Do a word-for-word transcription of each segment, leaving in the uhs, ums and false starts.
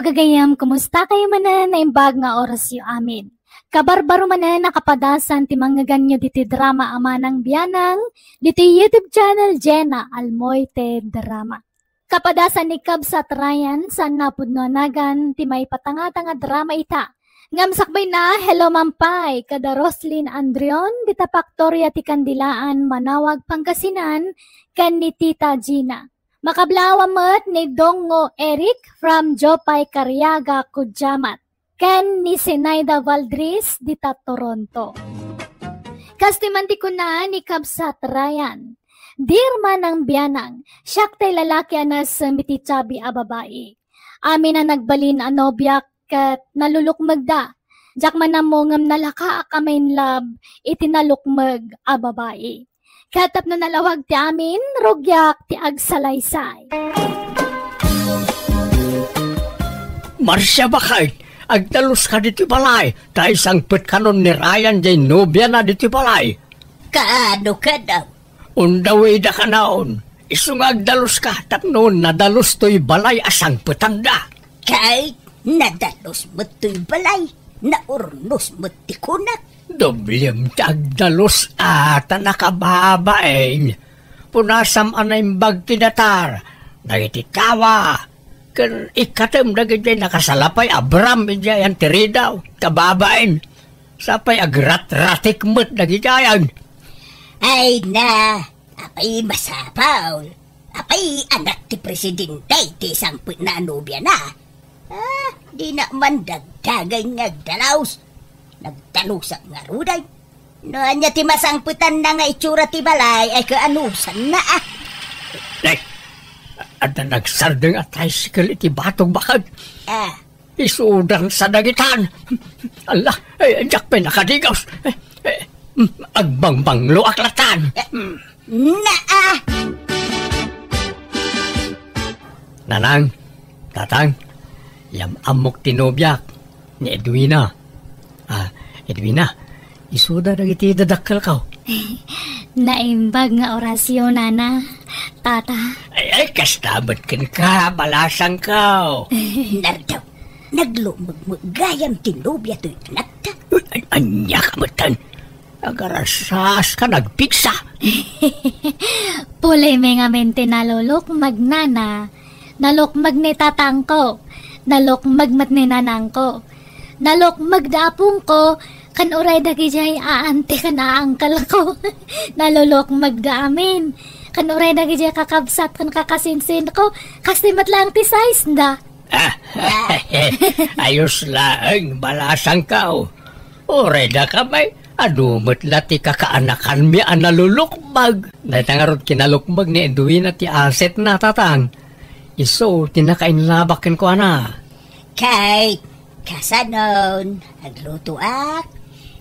Gagayam, kumusta kayo manen? Naimbag nga orasyo amin. Kabarbaro manen a kapadasan ti mangngeganyo diti drama a Manang Bianang, diti YouTube channel Jenna Almoite Drama. Kapadasan ni Kabsat Ryan, saan napudno a nagan ti maipatangata nga drama ita. Ngem sakbayna, hello man pay kada Roslyn Andreon, dita Paktoria ti Kandilaan, Manaoag, Pangasinan, ken ni Tita Gina. Makablaaw met ni Dongo Eric from Jopay Cariaga, Cudjamat, ken ni Zenaida Valdres dita Toronto. Kastoy man ti kuna ni Kabsat Ryan, "Dear Manang Bianang, siak tay lalaki a naisem iti tiabi a babai. Amin a nagbalin a nobiak ket nalulukmegda. Diak man ammo ngem nalakaak a main love iti nalukmeg a babai. Ket tapno nalawag ti amin, rugiak ti agsalaysay." Marcia, baket, agdaluska ditoy balay, ta isangpetkanon ni Ryan jay nobiana ditoy balay. Kaano kano? Undawida kanaon. Isu nga agdaluska tapno nadalus toy balay a sangpetanda. Kay nadalus met toy balay, naurnos met ti kunak. Doblem ti agdalus a ta nakababain. Punasam a naimbag ti datar dagiti tawa, ken ikkatem dagidiay nakasalapay a bram idiay anteridaw, kababain. Sapay agratratik met dagidiayan. Ay na, apay masapul? Apay anak ti presidente ti sangpetna a nobiana? Ah, dina man dagdagan nga agdalus. Nagdalusak ngaruden. No ania ti masangpetanna nga itsura ti balay, ay kaanusanna, ah. Nay, adda nagsardeng a tricycle iti batog, baket. Ah. Isudan sa dagitan. Ala, eh, diak pay nakadigos. Eh, eh, agbangbanglo ak latan. Eh, naa! Nanang, tatang, yam-ammok ti nobiak, ni Edwina. Ah, Edwina, isuda dagiti dadakkelko. Naimbag nga orasyo, nana, tata. Ay, ay, kasta met kenka, balasangko. Nardaw, naglukmeg met gayam ti nobia toy anakta. Uy, an-, ania ka metten? Agarasas ka nagpigsa. Pulimi ngamin ti nalulukmeg, nana. Nalukmeg ni tatangko. Nalukmeg met ni nanangko. Nalukmeg da apongko, ken uray dagidiay aanti ken aangkelko. Nalulukmeg da amin. Ken uray dagidiay kakabsat ken kakasinsinko, kastoy met laeng ti size da. Ah, ayos laeng, balasangko. Uray da kami, adu met la ti kakaanakanmi a nalulukmeg. Dayta ngarud kinalukmeg ni Edwina ti asetna, tatang. Isu ti nakainlabak kenkuana. Kay, kasanon, aglutoak.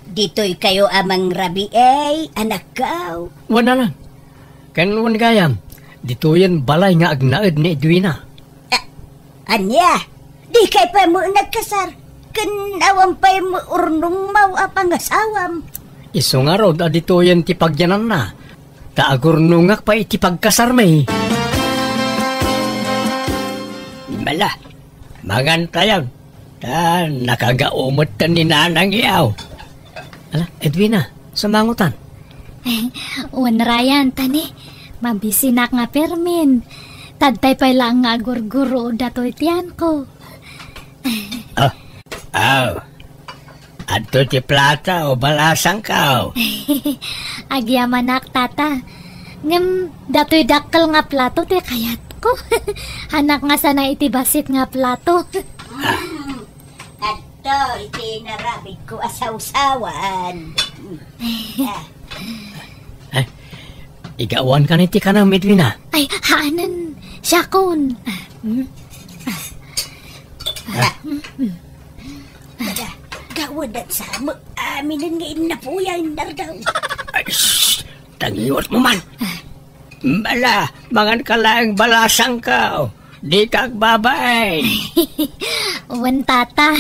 Ditoy kayo a mangrabii, anakko. Wen lang. Ken wen gayam, ditoyen balay nga agnaed ni Edwina. A-, ania? Dikay pay met nagkasar? Ken awan pay met urnongmo a pangasawam? Isu ngarud a ditoyen ti pagyananna, ta agurnongak pay iti pagkasarmi. Mala, mangantayon, ta nakagao met ni nanang yaw. Ala, Edwina, sumangotan. Wen Ryan, tani, mabisinak nga permin. Tadtay pay laeng nga agurguro datoy tianko. Ah, aw. Adto ti plato, balasangko. Agyamanak, tata. Ngem datoy dakkel nga plato ti kayatko. Hanak nga sana iti bassit nga plato. Ah. Adto iti narabidko a sawsawan. Ah. Ay, igawan ka ni ti kanam, Edwina? Ay, haanen. Siakon. Ah, mm. Ah. Ada, gawadan sa mo. Aminen nga innapuyan, Nardaw. Ay, shh! Tangiwat mo man. Bala, mangan ka laeng, balasangko. Di ka agbabain. Wen, tata.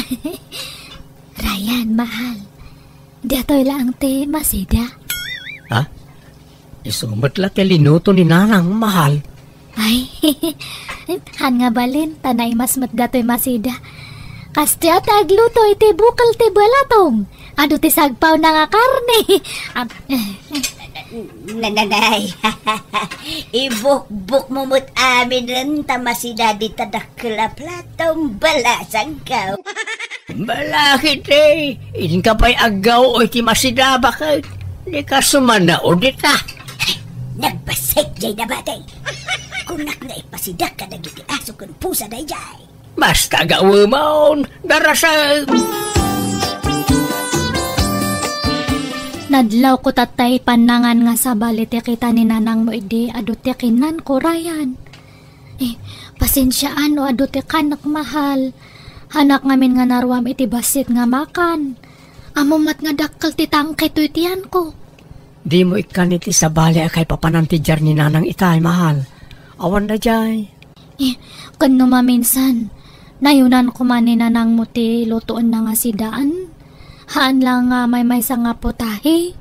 Ryan, mahal. Datoy laeng ti masida. Ha? Isu met la ti linuto ni nanang, mahal. Ay, Haan nga balin, ta naimas met datoy Masida. Kastoy ti agluto iti bukel ti balatong. Adu ti sagpawna nga karne. Am-, Nananay, ibukbok mo met aminen ta Masida dita dakkel a platong balasangko. Balakit, eh. Inka pay aggaw iti Masida baket. Di ka sumanaw dita. Nagbassit jay nabati. Kunak nga ipasidak kadagiti aso ken pusa dayjay. Basta gawemon, darasem. Nadlawko tattay pannangan nga sabali ti kita ni nanangmo idi adu ti kinanko, Ryan. Eh, pasensiaan no adu ti kanek, mahal. Haanak ngamin nga naruam iti bassit nga makan. Ammom met nga dakkel ti tangke toy tiyanko. Dimo ikkan iti sabali a kaipapanan ti diar ni nanang itay, mahal. Awan dayjay. Eh, ken no maminsan, nayunan koma ni nanangmo ti lutoenna nga sidaen. Haan la nga maymaysa nga putahe.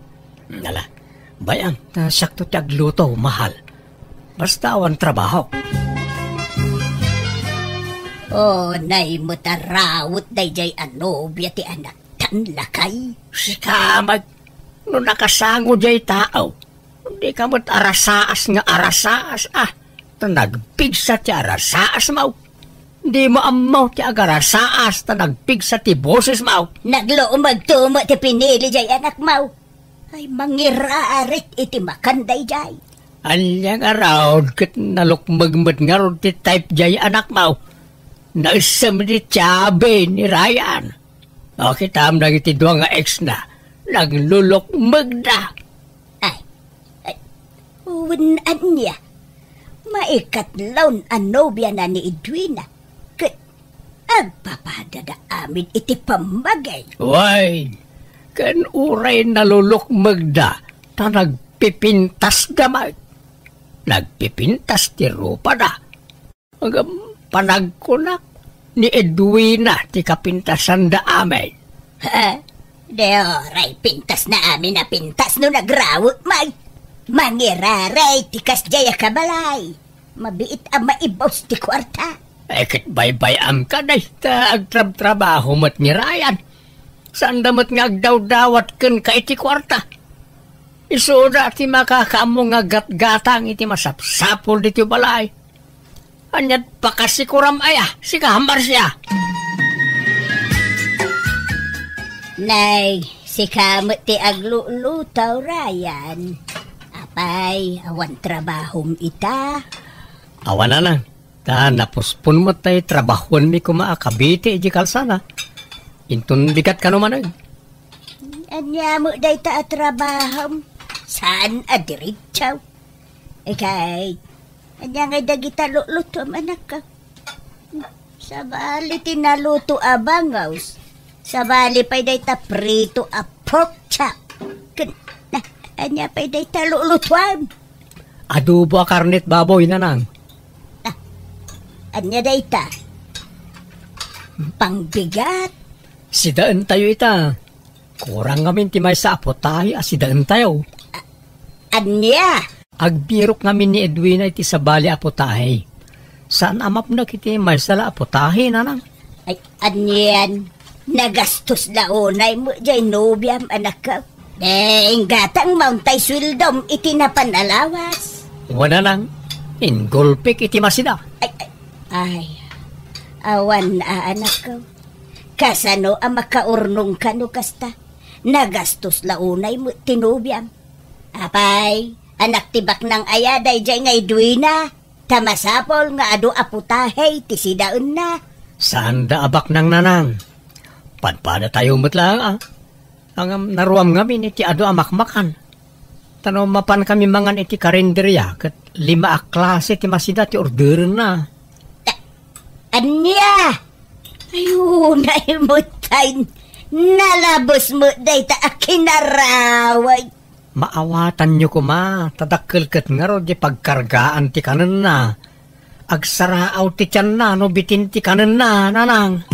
Ala, bay-am, ta siakto ti agluto, mahal. Basta awan trabahok. Oh, nay met a rawet dayjay a nobia ti anaktan, lakay. Sika met, no nakasango jay tao, dika met arasaas nga arasaas, ah. Ta nagpigsa ti arasaasmo. Dimo ammo ti agarasaas ta nagpigsa ti bosesmo. Naglumegto met ti pinili jay anakmo. Ay, mangirarit iti makan dayjay. Ania ngarud ket nalukmeg met ngarud ti type jay anakmo? Naessem ti tiabe ni Ryan. O, kitam dagiti dua nga ex na, naglulukmegda. Ay, ay, wen ania? Maikatlaon a nobiana ni Edwina. Ket agpapadada amin iti pammaging. Way, ken uray nalulukmegda, ta nagpipintasda met. Nagpipintas ti rupada. Ngem panagkunak, ni Edwina ti kapintasanda amin. Ha? Di oray pintasna amin a pintas no nagrawek met. Mangiraray ti kasdiay a kabalay. Mabiit a maibus ti kuarta. Ay, ket baybay-amka dayta agtrabtrabaho met ni Ryan. Saanda met nga agdawdawat kenka iti kuarta. Isuda ti makakaammo nga gatgatang iti masapsapul ditoy balay. Ania't pakasikuram aya, sika, Marcia? Nay, sika met ti agluluto, Ryan. Apay, awan trabahom ita? Awan, nanang. Ta napuspon met tay trabahuenmi koma a kabiti iti kalsada. Inton bigat kano manen. Ania met dayta a trabahom? Saan a diretso? Ikay, ania ngay dagita lulutom, anakko? Sabali ti naluto a bangus. Sabali pay dayta prito a pork chop. Ken, na, ania pay dayta lulutuam? Adobo a karnet baboy, nanang. Na, ania dayta? Pangbigat. Sidaentayo ita. Kurang ngamin ti maysa a putahe a sidaentayo. Ania? Agbirok ngamin ni Edwina iti sabali a putahe. Saan a mapnek iti maysa la a putahe, nanang? Ay, anian? Nagastos la unay met jay nobiam, anakko. Eh, inggatang mauntay sueldom iti napan a lawas. Wen, nanang, inggulpik iti masida. Ay, ay, ay, awan a, anakko. Kasano a makaurnongka no kasta? Nagastos la unay met ti nobiam. Apay, anak ti baknang aya dayjay nga Edwina, ta masapul nga adu a putahe ti sidaenna. Saanda a baknang, nanang. Padpadatayo met laeng, a. Ngem naruam ngamin iti adu a makmakan. Ta no mapankami mangan iti karinderia, ket lima a klase ti masida ti orderenna. Ania? Ay, unay met tay nalabes met dayta a kinaraway. Maawatanyo koma, ta dakkel ket ngarud ti pagkargaan ti kanenna. Agsaraaw ti tianna no bitin ti kanenna, nanang.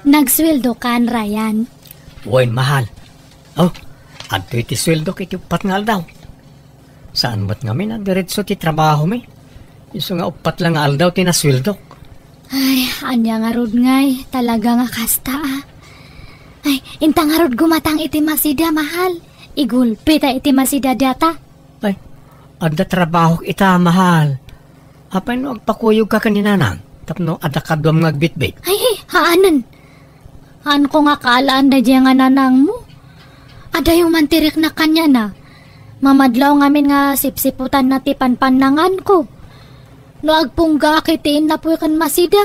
Nagsueldokan, Ryan? Wen, mahal. Oh, adtoy ti sueldok iti uppat nga aldaw. Saan met ngamin a diretso ti trabahomi? Isu nga uppat la nga aldaw ti nasueldok. Ay, ania ngarud ngay, talaga nga kasta, a. Ay, inta ngarud gumatang iti masida, mahal. Igulpita iti masida data. Ay, adda trabahok ita, mahal. Apay no agpakuyogka ken ni nanang, tapno adda kaduam nga agbitbit? Ay, haanen. Haanko nga kaalaan daydiay nga nanangmo. Adayo man ti riknak kaniana. Mamadlaw ngamin nga sipsiputanna ti panpannanganko. No agpunggaak iti innapoy ken masida,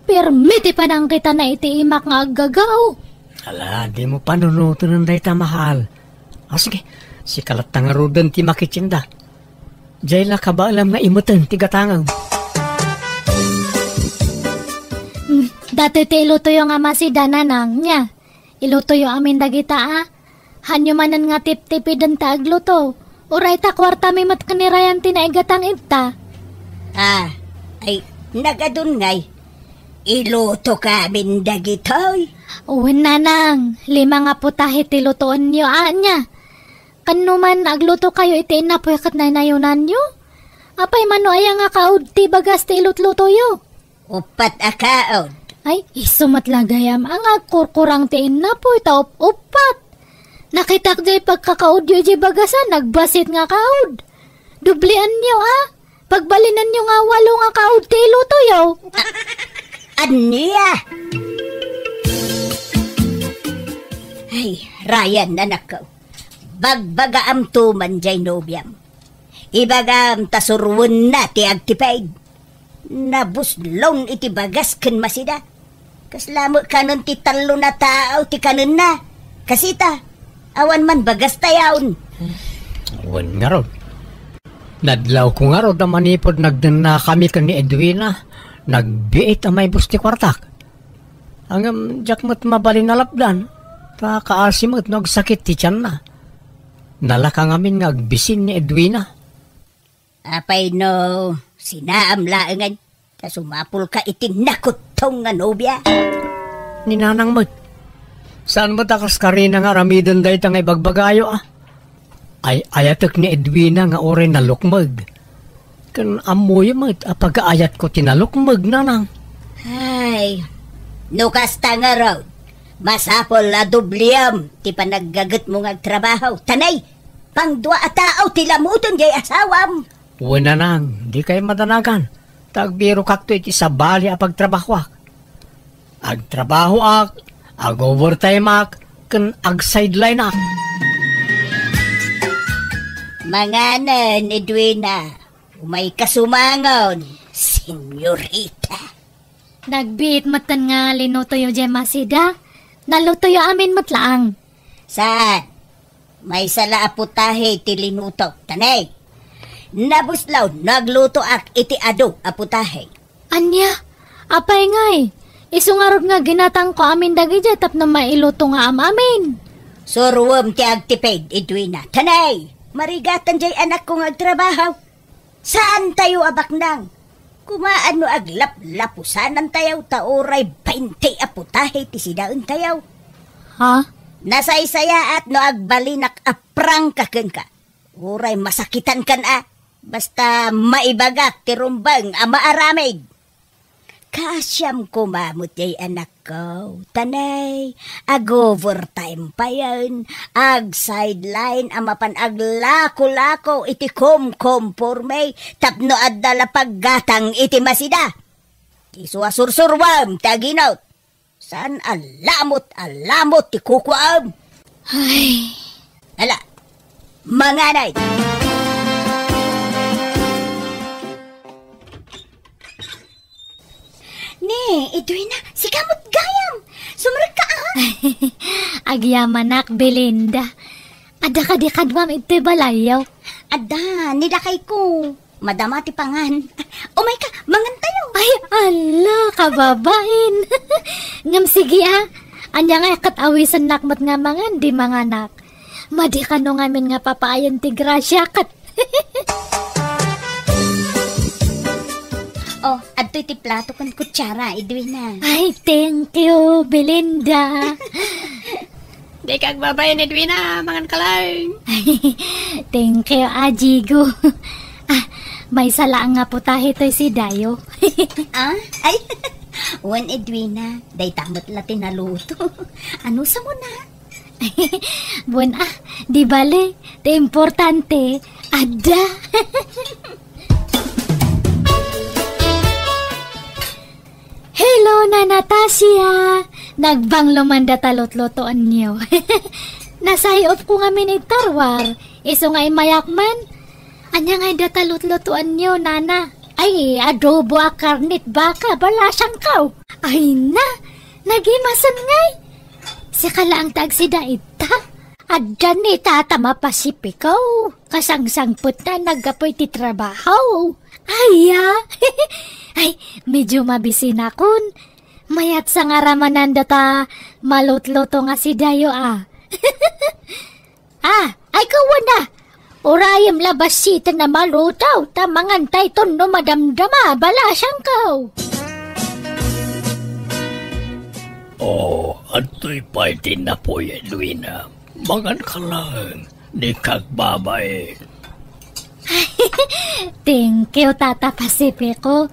pirmi ti panangkitana iti imak nga aggagao. Ala, dimo panunoten dayta, mahal. A, sige, sika latta ngaruden ti makitienda. Diay la kabaelam nga imeten ti gatangem. Mm, datoy ti ilutoyo nga masida, nanang, nia. Ilutoyo amin dagita, a. Haanyo manen nga tiptipiden ta agluto. Uray ta kuartami met ken ni Ryan ti naigatang ita. A, ay, nagadun ngay. Ilutoka amin dagitoy. Wen, nanang, lima nga putahe ti lutoenyo, ania. Ken no man aglutokayo iti innapoy ket naynayonanyo? Apay man no aya nga kaud ti bagas ti ilutlutoyo? Uppat a kaud. Ay, isu met la gayam a nga agkurkurang ti innapoy ta up-uppat. Nakitak diay pagkakaudyo idiay bagas a nagbasit nga kaud. Doblianyo, a. Pagbalinanyo nga walo nga kaud ti ilutoyo. Ania? Ay, Ryan, anakko. Bagbagaamto man diay nobiam. Ibagam ta surwenna ti agtipid. Nabuslon iti bagas ken masida. Kasla met kanen ti tallo a tao ti kanenna. Kasita, awan man bagas tayon. Wen ngarud. Nadlawko ngarud a manipud nagdennakami ken ni Edwina, nagbiit a maibus ti kuartak. Ngem diak met mabalin a lapdan, ta kaasi met no agsakit ti tianna. Nalaka ngamin nga agbisin ni Edwina. Apay no sinaam laengen ta sumapulka iti nakuttong nga nobia? Ni Nanang met. Saan met a kas karina nga aramiden dayta nga ibagbagayo, a? Ay-ayatek ni Edwina nga uray nalukmeg. Ken ammoyo met a pagaayatko ti nalukmeg, Nanang. Ay, no kasta ngarud, masapul a dobliam ti panaggagetmo nga agtrabaho. Ta nay, pangdua a tao ti lamuton diay asawam. Wen, Nanang, dikay madanagan, ta agbirokakto iti sabali a pagtrabahoak. Agtrabahoak, ag-overtimeak, ken ag-sidelineak. Manganen, Edwina. Umayka sumangon, senyorita. Nagbiit metten nga linutoyo diay masida. Nalutoyo amin met laeng. Saan? Maysa la a putahe ti linutok, ta nay. Nabuslon no aglutoak iti adu a putahe. Ania? Apay ngay? Isu ngarud nga ginatangko amin dagidiay tapno mailuto nga am-amin. Suroem ti agtipid, Edwina. Ta nay, marigatan diay anakko nga agtrabaho. Saantayo a baknang. Kumaan no aglaplapusanantayo ta uray baynte a putahe ti sidaentayo. Ha? Nasaysayaat no agbalinak a prangka kenka. Uray masakitankan a. Basta maibagak ti rumbeng a maaramid. Kaasiam koma met diay anakko. Ta nay, ag-overtime payen, ag-sideline a mapan aglako-lako iti komkomporme tapno adda la paggatang iti masida. Isu a sursuruem ti aginot. Saan a lamot a lamot ti kukuam. Ay. Ala, manganay. Ni, Edwina, sika met gayam. Sumrekka, a. Agyamanak, Belinda. Adda kadi kaduam iti balayyo? Adda, ni lakayko. Madama ti pangan. Umayka, mangantayo. Ay, ala, kababain. Ngem sige, a. Ania ngay ket awisennak met nga mangan, di manganak. Madi kano ngamin nga papaayen ti grasia ket. Oh, adtoy ti plato ken kutsara, Edwina. Ay, thank you, Belinda. Dika agbabain, Edwina, mangan ka lang. Thank you, a Jigo. Ah, maysa laeng nga putahe toy sidayo. Ah? Ay, wen, Edwina, dayta met la ti naluto. Ano sa mo na? Wen, ah, di bale, ti importante, adda. Hello, Nana Tasia! Nagbanglo man data lutlutoanyo. Nasayop ko ngamin iti tarwar, isu nga immayak man. Ania ngay data lutlutoanyo, Nana? Ay, adobo a karnet baka, balasangko. Ay na, nagimasen ngay. Sika laeng ti agsida ita. Adda ni Tata Mapasipiko. Kasangsangpetna naggapu iti trabaho. Aya! Ay, medyo mabisinakon. Mayat sa nga ramanan data malutluto nga sidayo, a. Ah, ay, kawana. Urayem la basiten a maluto, ta mangantayton no madamdama, balasangko. Oh, adtoy pay ti napuy, Edwina. Mangan ka lang, dika agbabain. Thank you, Tata Pacifico.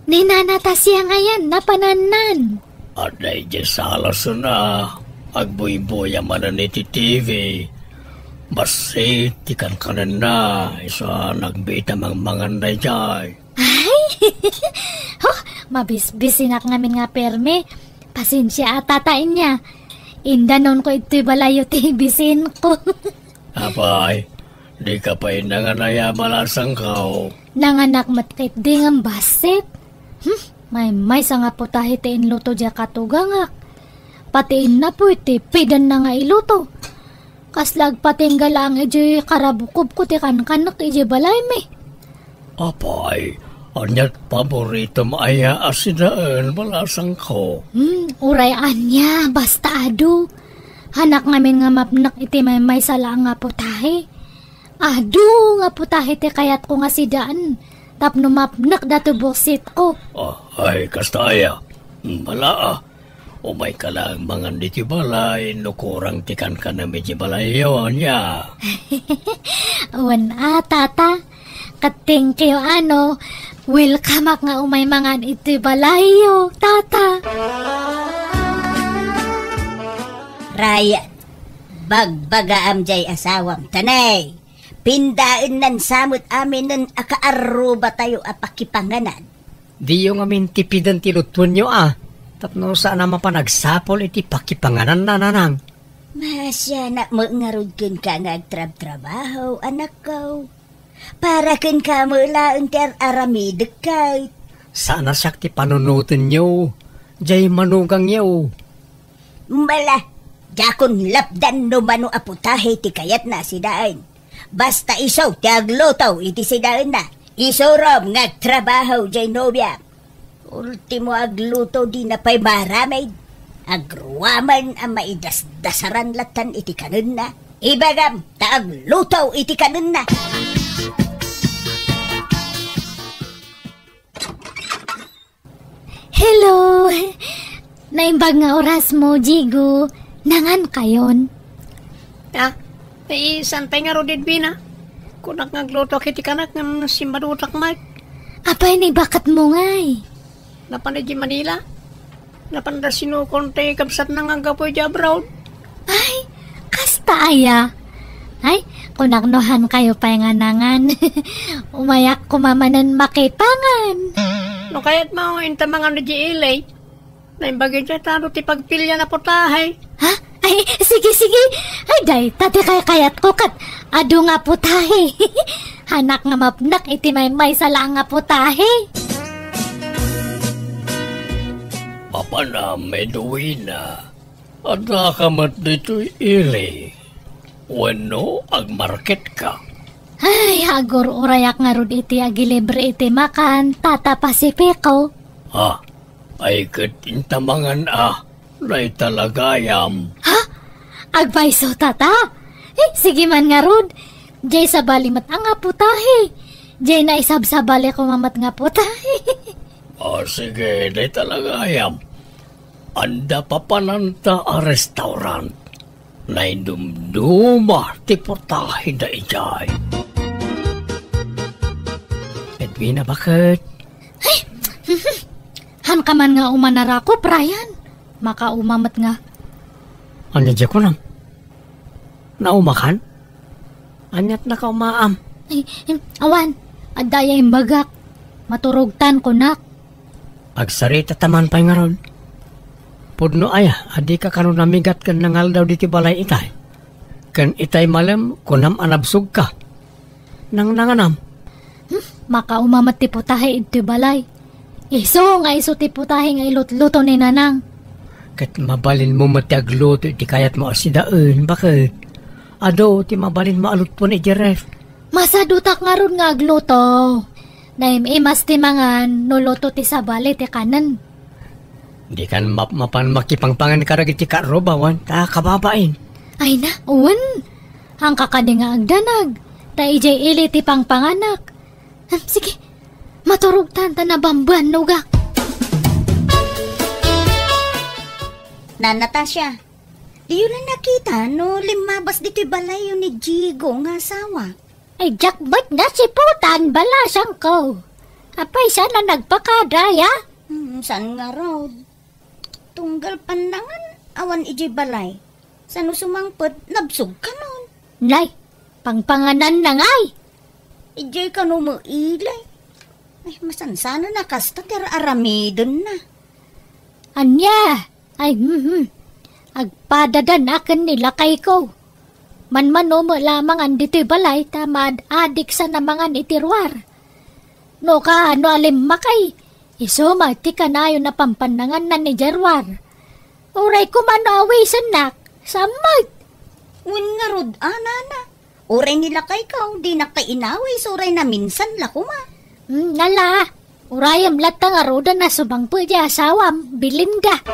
Ni Nana Tasia ngayen, napanannan. Adda idiay salasna, agbuybuya manen iti T V. Bassit ti kankanenna, isu a nagbiit a mangmangan daydiay. Ay! Huh, mabisbisinak ngamin nga permi. Pasensia a, Tata, inya. Indanonko itoy balayyo ti bisinko. Apay, dika pay nangan aya, balasangko? Nanganak met ketdi ngem bassit. Hmm, maymaysa nga putahe ti inluto diay katugangak. Pati innapuy ti pidenna nga iluto. Kasla agpatingga laeng idiay karabukobko ti kankanak idiay balaymi. Apay, ania ti paboritom aya a sidaen, balasangko? Hmm, uray ania, basta adu. Hanak ngamin nga mapnek iti maymaysa laeng nga putahe. Adu nga putahe ti kayatko nga sidaen tapno mapnek datoy buksitko. Ah, ay, kasta aya. Bala, a. Umayka laeng mangan ditoy balay no kurang ti kankanem idiay balayyo, ania? Wen a, Tata. Ket thank you, a, no. Welcomeak nga umay mangan itoy balayyo, Tata. Ryan, bagbagaam diay asawam, ta nay, pindaennansa met aminen a kaarrubatayo a pakipanganan. Diyo ngamin ti piden ti lutuenyo, a, tapno saan a mapan agsapul iti pakipangananna, nanang. Maasianak met ngarud kenka nga agtrabtrabaho, anakko. Para kenka met laeng ti ar-aramidek ket. Saan a siak ti panunotenyo, diay manugangyo. Mala, diakon lapdan no mano a putahe ti kayatna a sidaen. Basta isu ti agluto iti sidaenna. Isurom nga agtrabaho diay nobiam. Ultimo agluto, dina pay maaramid. Agroaman a maidasdasaran lattan iti kanenna. Ibagam ta agluto iti kanenna. Hello! Naimbag nga orasmo, Jigo. Nangan kayon? Ah, eh, saan pay ngarud, Edwina? Kunak nga agluto iti kanak ngem simmadutak met. Apay, naibaketmo ngay? Napan idiay Manila. Napan da sinukon ti kabsatna nga aggapu idiay abroad. Ay, kasta aya? Ay, kunak no han kayo pay nga nangan. Umayak koma manen makipangan. No kayatmo, inta mangan idiay ili. Naimbag idiay tano ti pagpilian a putahe. Ha? Ay, sige, sige. Ay, dayta ti kaykayatko ket adu nga putahe. Hanak nga mapnek iti maymaysa laeng nga putahe. Papanam, Edwina. Addaka met ditoy ili. Wenno agmarketka? Ay, agur-urayak ngarud iti agilibre iti makan, Tata Pacifico. Ha? Ay ket inta mangan a, dayta la gayam. Ha? Agpayso, Tata? Eh, sige man ngarud. Diay sabali met a nga putahe. Diay naisabsabali koma met nga putahe. O, sige, dayta la gayam. Adda papananta a restaurant. Naidumduma ti putahe da idiay. Edwina, baket? Ay! Hanka man nga umanarako, Brian. Makauma met nga. Ania diay kunam? Naumakan? Aniat nakaumaam? Ay, em, awan. Adda aya imbagak. Maturogtan, kunak. Agsarita ta man pay ngarud. Pudno aya a dika kano namigat ken nangaldaw ditoy balay itay? Ken itay malem, kunam a nabsogka. Nangnanganam? Hmm, makauma met ti putahe idtoy balay. Isu nga isu ti putahe nga ilutluto ni Nanang. Ket mabalinmo met ti agluto iti kayatmo a sidaen, baket? Adu ti mabalinmo a lutpon idiay ref. Masadutak ngarud nga agluto. Naim-imas ti mangan no luto ti sabali ti kanen. Dikan mapmapan makipangpangan kadagiti karrubawan ta kababain. Ay na, wen. Hanka kadi nga agdanag, ta idiay ili ti pangpanganak. Hmm, sige, maturogtan ta nabambanogak. Nan Natasha, diyo la nakita no limmabas ditoy balayyo ni Jigo nga asawa? Ay, diak met nasiputan, balasangko. Apay, saan a nagpakada, ya? Hmm, saan ngarud? Tunggal pannangan, awan idiay balay. Sano sumangpet, nabsog kanon. Nay, pangpanganan na ngay. Idiay kano met ili. Ay, masansanan a kasta ti ar-aramidenna. Ania? Ay, mhm. Agpadadanak ken ni lakayko. Manmano met lamangan ditoy balay ta maad-adik sa namangan iti ruar. No kaano a limmakay, isu met ti kanayon a pampannanganna idiay ruar. Uray koma no awisennak, saan met. Wen ngarud, a, nana. Uray ni lakayko, dinak kay inawis, uray naminsan la koma. Hmm, nala, urayem latta ngaruden a sumangpet ti asawam, Belinda.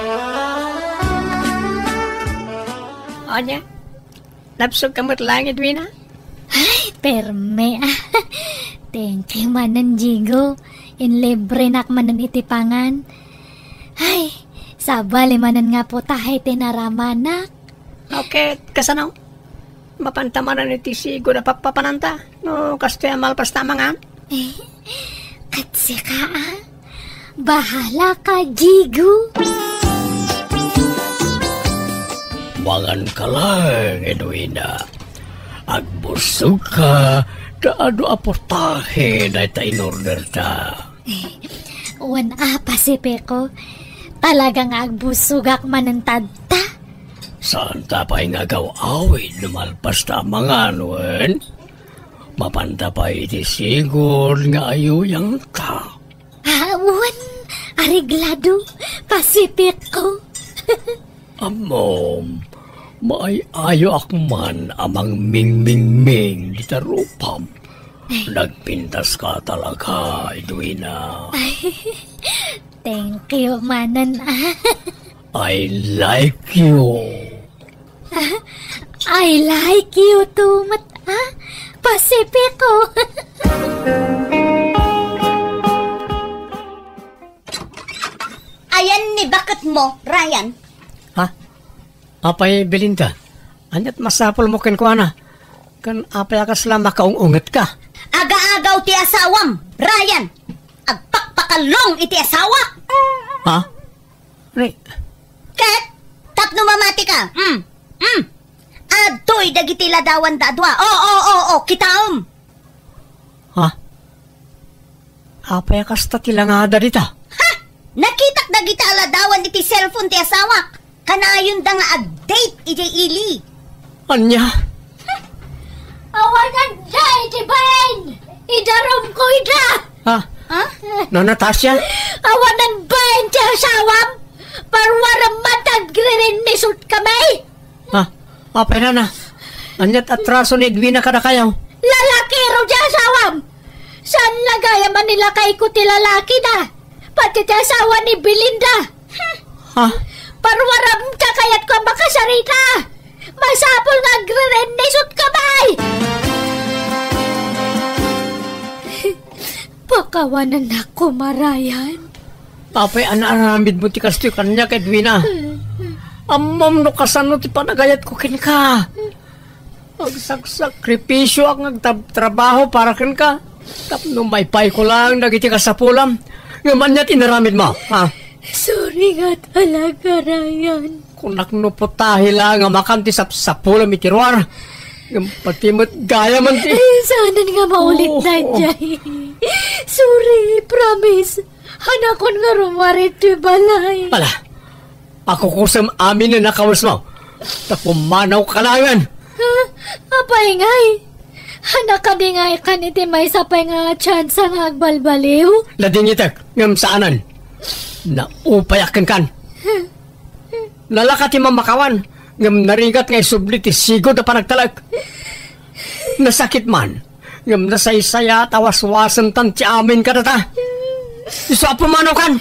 Ania? Nabsogka met laeng, Edwina? Ay, perme, ah. Thank you manen, Jigo. Inlibrenak manen iti pangan. Ay, sabali manen nga putahe ti naramanak. Okay, kasano? Mapanta manen iti sigud a pappapananta no kastoy a malpas ta amangan? Eh, ket sika, ah? Bahala ka, Jigo. Mangan ka laeng, Edwina. Agbusog ka, ta adu a portahe dayta in-order ta. Eh, wen a, Pacifico. Talaga nga agbusogak manen tadta. Saan ta pay nga agaw-awid no malpas ta amangan, wen? Mapanta pay iti sigud nga ayuyang ta. Ah, wen, areglado, Pacifico. Ammom, maay-ayoak man a mangmingmingming dita rupam. Ay. Nagpintas ka talaga, Edwina. Ay, thank you manen, ah. I like you. Ah, I like you too met, ah, Pacifico. Ayan ni baket mo, Ryan. Ha? Apay, Belinda? Aniat masapul mo kenkuana? Ken apay a kasla makaung-unget ka? Agaagaw ti asawam, Ryan! Agpakpakallong iti asawak! Ha? Ni? Ket, tapno mamati ka, mm, mm, adtoy dagiti ladawan da a dua. O, o, o, o, kitaem! Ha? Apay a kasta ti langada dita? Ha? Nakitak dagita a ladawan iti cellphone ti asawak. Kanayonda nga ag-date idiay ili. Ania? Awanan da iti bain! Idarumko ida! Ha? Ha? No, Natasha? Awanan bain ti asawam? Parwarem man ta agririnnisot kami! Ha? Apay nana? Aniat atraso ni Edwina kadakayo? Lalakiro ti asawam! Saan la gayam a ni lakayko ti lalakina? Pati ti asawa ni Belinda! Ha? Parwarem ta kayatko a makasarita! Masapul nga agririnnisot kami! Pakawanannak koma, Ryan. Apay a naaramidmo ti kastoy kaniak, Edwina? Ammom no kasano ti panagayatko kenka. Agsaksakripisioak nga agtab-trabaho para kenka. Tapno maipayko laeng dagiti kasapulam. Ngem ania ti inaramidmo, ha? Sorry nga talaga, Ryan. Kunak no putahi laeng a makan ti sapsapulam iti ruar. Ngem pati met gayam ti Ay, saanen nga maulit Oo. na, Jay. Sorry, promise. Hanakon nga rummuar iti balay. Ala, akukusem amin a nakawesmo. Ta pumanawka laengen. Ha? Apay ngay? Hanak kadi ngay kan iti maysa pay nga tsansa nga agbalbaliw? Nadingitek, ngem saanen. Naupayak kenkan. Nalaka ti mamakawan, ngem narigat nga isubli ti sigud a panagtalek. Nasakit man, ngem nasaysayat a waswasentan ti amin kadata. Isu a pumanawkan!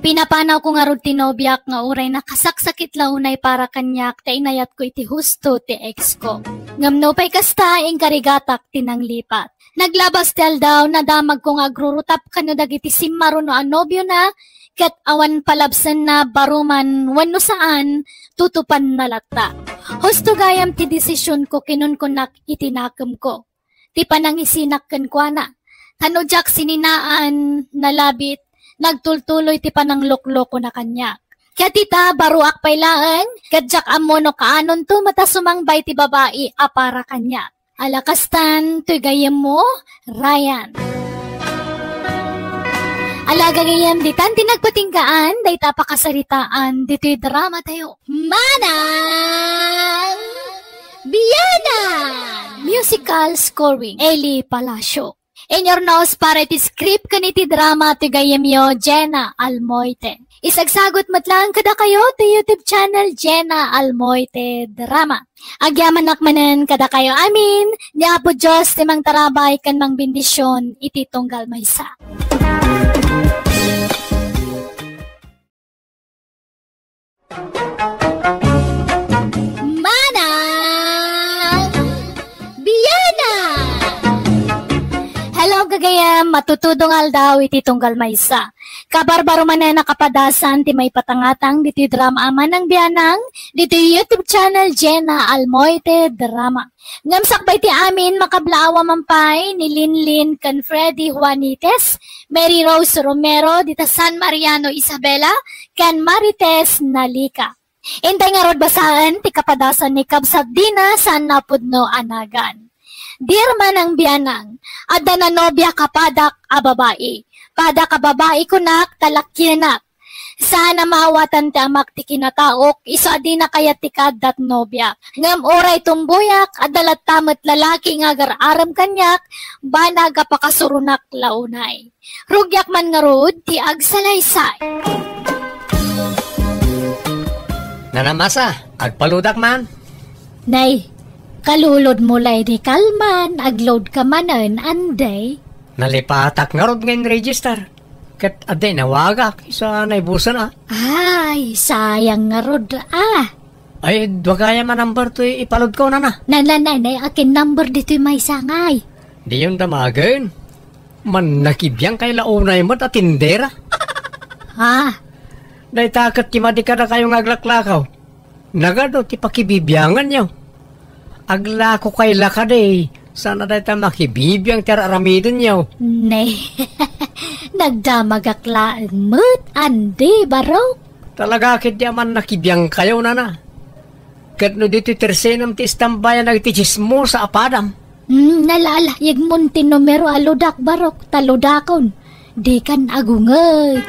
Pinapanawko ngarud ti nobiak nga uray nakasaksakit la unay para kaniak ta inayatko iti husto ti ex ko. Ngem nupay kasta, inkarigatak ti nanglipat. Naglabas ti aldaw, nadamagko nga agrurutap kano dagiti simmaruno a nobiona, ket awan palabsenna, baro man wenno saan, tutupanna latta. Husto gayam ti desisionko, kinunkunak iti nakemko. Ti panangisinak kenkuana. Ta no diak sininaan, nalabit, nagtultuloy ti panangloklokona kaniak. Ket ita, baroak pay laeng, ket diak ammo no kaanonto met a sumangbay ti babai a para kaniak. Ala kastan, toy gayyemmo, Ryan. Ala gagayyem, ditan ti nagpatinggaan, dayta pakasaritaan, ditoy drama tayo. Manang Bianan! Musical scoring, Eli Palacio. Inurnos para iti script ken iti drama ti gayyemyo, Jenna Almoite. Isagsagut met laeng kadakayo ti YouTube channel, Jenna Almoite Drama. Agyamanak manen kadakayo amin, ni Apo Dios ti mangtarabay ken mangbendision iti tunggal maysa. Manang Bianan! Hello, gagayyem! Matutudong aldaw iti tunggal maysa. Kabarbaro manen a kapadasan ti maipatangatang ditoy drama a Manang Bianan, ditoy YouTube channel Jenna Almoite Drama. Ngem sakbay ti amin, makablaawa man pay ni Linlin ken Freddy Juanites, Mary Rose Romero dita San Mariano, Isabela, ken Marites Nalica. Intay ngarud basaen ti kapadasan ni Kabsat Dina saan napudno a nagan. Dear Manang Bianan, adda nanobiak a padak a babai. Padak a babai kunak ta lakienak. Saan a maawatan ti amak ti kinataok, isu a dina kayat ti kaaddat nobiak. Ngem uray tumboyak, adda latta met lalaki nga agar-arem kaniak, banag a pakasuronak la unay. Rugiak man ngarud ti agsalaysay. Nanamasa, agpaludak man? Nay, kalulod mo lay di kalman, agload ka manen, anday? Nalipatak ngarud nga in-register. Ket adda inawagak, isu a naibusen a. Ay, sayang ngarud a. Ay, dua gayam a number toy ipalodko, nana. Nana, nay, nay, akin number ditoy maysa ngay. Diyon damagen. Mannakibiang kay la unay met a tindera. Ha? Dayta ket ti madi kadakayo nga aglaklakaw. Nagadu ti pakibibianganyo. Aglako kay la kadi, saan a dayta makibibiang ti ar-aramidenyo. Ne, nagdamagak laeng met, andi, barok. Talaga ketdi a mannakibiangkayo, nana. Ket no ditoy tersenem ti istambayan dagiti tsismosa a padam. Hmm, nalaalayegmon ti numero a ludak, barok, ta ludakon. Dikan agunget.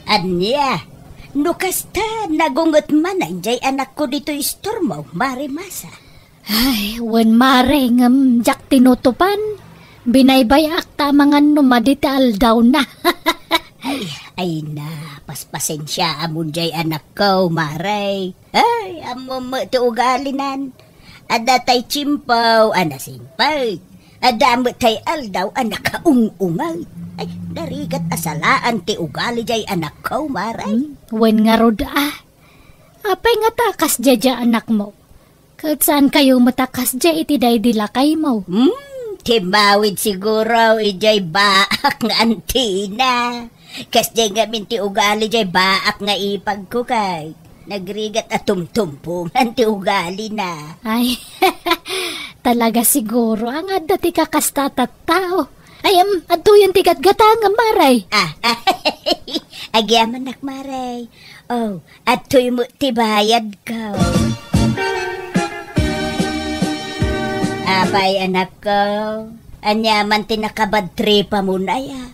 Ania, no kasta, nagunget man jay anakko ditoy istormo, Mare Masa. Ay, wen, Mare, ngem diak tinutupan. Binaybay-ak ta amangan no madi ti aldawna. Ay, ay na, paspasensiaamon jay anakko, Mare. Ay, ammom met ti ugalinan. Adda tay tiempo a nasingpet. Adda met tay aldaw a nakaung-ungay. Ay, narigat a salaan ti ugali jay anakko, Mare. Hmm, wen ngarud a. Apay ngata a kasdiay anakmo? Ket saankayo met a kasdiay iti daydi lakaymo? Hmm, Timmawid siguro idiay baak nga antina. Kasdiay ngamin ti ugali diay baak nga ipagko kay nagrigat a tumtumpongan ti ugalina. Ay, talaga siguro nga adda ti kakasta a tattao. Ay, em, adtoyen ti gatgatangam, Maray. Ah, agyamanak, Maray. Oh, adtoy met ti bayadko. Apay, anakko, ania man ti nakabadtripamon aya?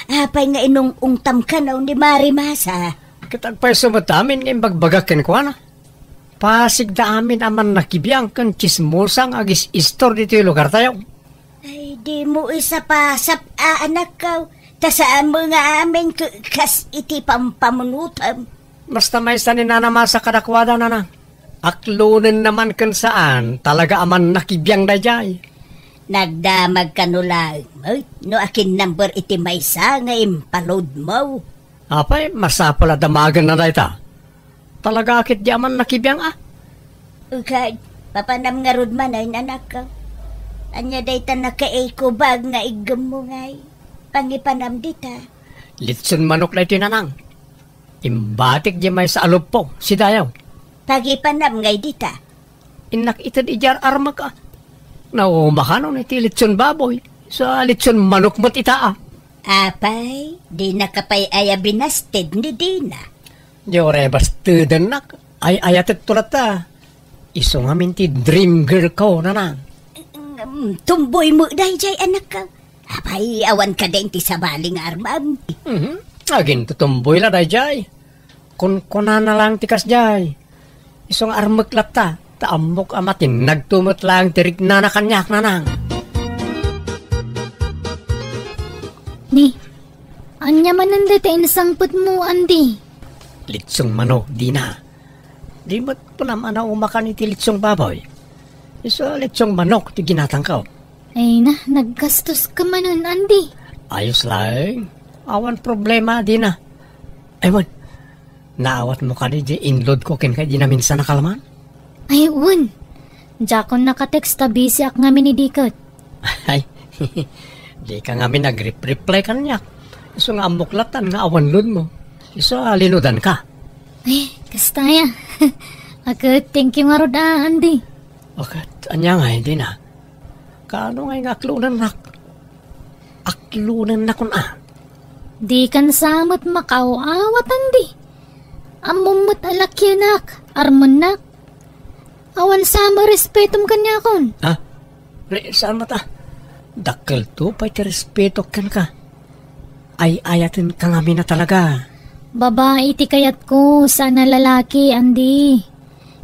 Apay nga inung-ungtam kano ni Mari Masa? Ket agpayso met amin nga imbagbagak kenkuana. Pasigda amin a mannakibiang ken tsismosa nga agis-istor ditoy lugartayo. Ay, dimo isapasap a, anakko. Ta saan met nga amin ke-, kas iti pampamunotam. Basta maysa ni Nana Masa kadakuada, Nana. Aklonenna man ken saan, talaga a mannakibiang daydiay. Nagdamag kano laeng met no akin number iti maysa nga impalodmo. Apay, masapul a damagenna dayta. Talaga a ketdi a mannakibiang a. Ukay, papanam ngarud manen, anakko. Ania dayta nakaikubag nga iggemmo ngay? Pangipanam dita. Litson manok daytoy, Nanang. Imbatik di maysa a luppo, sidayaw. Pagipanam ngay dita. Innak ited idiay ar-armek a. Nauma kano iti litson baboy. Sa litson manok met ita a. Apay, dinaka pay aya binasted ni Dina? Di uray bastedennak. Ay-ayatekto latta. Isu ngamin ti dream girl ko, Nanang. Mm, tumboy met daydiay, anakko. Apay, awan kadi ti sabali nga armam? Mhm. Agintutumboy la daydiay. Kunkunana lang ti kasdiay. Isu nga armek latta, ta ammok a matinnagto met lang ti riknana kaniak, Nanang. Ni, ania manen dayta insangpetmo, Andy? Litsong manok, Dina. Di met kunam a naumakan iti litsong baboy. Isu a litsong manok ti ginatangko. Ay na, naggastos ka manen, Andy. Ayos laeng. Awan problema, Dina. Ay, wen. Naawatmo kadi di inlod ko ken kay di naminsan a kalman? Ay, wen. Diakon nakatext ta busy ak ngamin idi ket. Ay, di ka ngamin nag-rep-reply kaniak. Isu nga ammok latan nga awan load mo. Isu a linudan ka. Ay, kasta ya. Aket, thank you ngarud a, Andy. Aket, ania nga, Dina? Kaano ngay nga aklonennak? Aklonennakon a. Dikan sa met makaaw-awat, Andy. Ammom met a lakianak, armennak. Awan sa met respetom kaniakon. Ha? Re, saan met a? Dakkelto pay ti respetok kenka. Ay-ayatenka ngamin a talaga. Babai ti kayatko, saan a lalaki, Andy.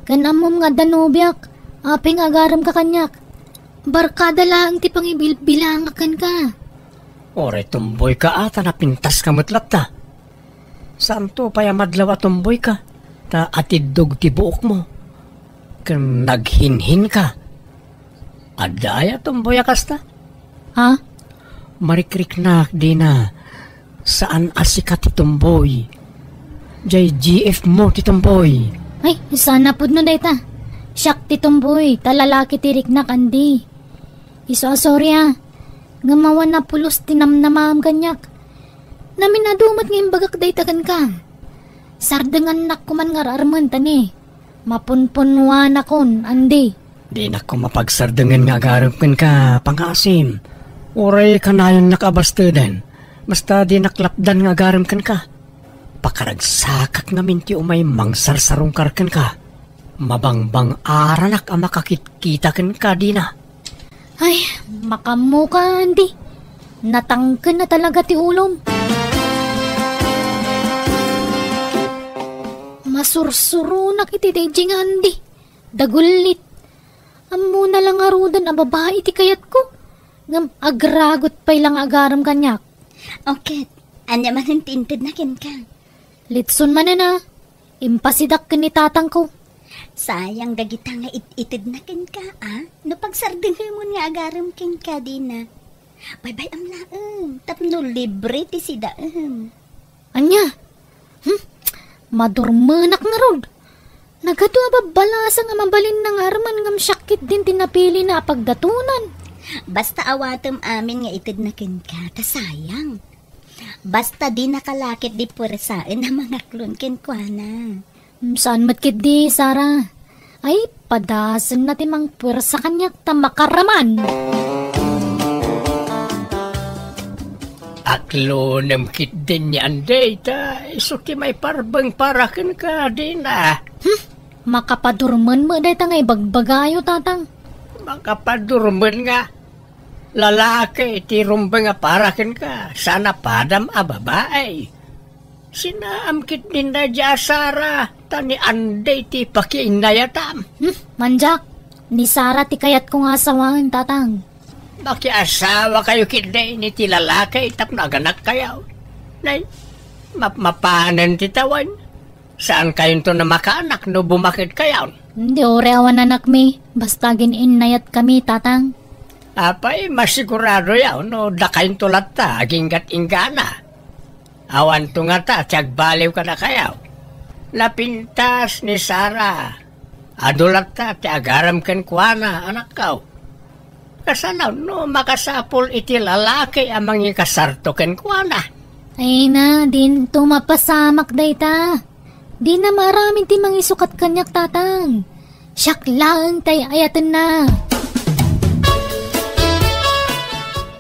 Ken ammom nga adda nobiak, apay nga agaremka kaniak. Barkada laeng ti pangibilbilangak kenka. Uray tumboyka a ta napintaska met latta. Saanto pay a madlaw a tumboyka, ta atiddog ti buokmo. Ken naghinhinka. Adda aya tumboy a kasta? Ha? Marikriknak, Dina. Saan a sika ti tumboy. Jay G F mo ti tumboy. Ay, saan a pudno dayta. Siak ti tumboy, ta lalaki ti riknak, Andy. Isu a sorry a. Ngem awan a pulos ti namnamaam kaniak. Namin-adu met nga imbagak dayta kenka. Sardengannak koman nga ar-armen ta ni. Mapunpunwanakon, Andy. Dinak koma pagsardengen nga agarem kenka, pangngaasim. Uray kanayonnak a basteden. Basta dinak lapdan nga agarem kenka. Pakaragsakak ngamin ti umay mangsarsarungkar kenka. Mabangbang-aranak a makakitkita kenka, Dina. Ay, makaammoka, Andy. Natangken na talaga ti ulom. Masursuronak iti daydiay nga Andy. Dagullit. Ammona la ngaruden a babai ti kayatko. Ngem agragot pay la nga agarem kaniak. O ket, ania manen ti intedna kenka? Litson manen a. Impasidak ken ni tatangko. Sayang dagita nga it-itedna kenka, a? No pagsardengemon nga agarem kenka, Dina. Baybay-am laeng, tapno libre ti sidaem. Ania? Hmm? Madurmenak ngarud. Nagadu a babbalasang a mabalinna nga armen ngem siak ketdin ti napilina a pagdatonan. Basta awatem amin nga itedna kenka, ta sayang. Basta dinaka la ketdi puersaen a mangaklon kenkuana. Hmm, saan met ketdi, Sara? Ay, padasenna ti mangpuersa kaniak ta makaraman. Aklonem ketdin ni Anday, ta isu ti maiparbeng para kenka, dina. Hmm, makapadurmen met dayta nga ibagbagayo, Tatang. Makapadurmen nga lalaki ti rumbeng a para kenka, saan a padam a babai. Sinaam ketdin daydiay a Sara, ta ni Anday ti pakiinnayatam. Hmm, manjak, ni Sara ti kayatko nga asawaen, Tatang. Makiasawakayo ketdi ni ti lalaki tapno aganakkayo. Nay, mapmapanen ti tawen. Saankayonto a makaanak no bumaketkayon. Di, uray awan anakmi, basta agin-innayatkami, Tatang. Apay, masiguradoyo no dakayonto latta aginggat-inggana. Awanto ngata ti agbaliw kadakayo. Napintas ni Sara. Adu latta ti agaram kenkuana, anakko. Kasano no makasapul iti lalaki a mangikasarto kenkuana? Ay na, dinto mapasamak dayta. Dina maaramid ti mangisukat kaniak, Tatang. Siak laeng ti ay-ayatenna.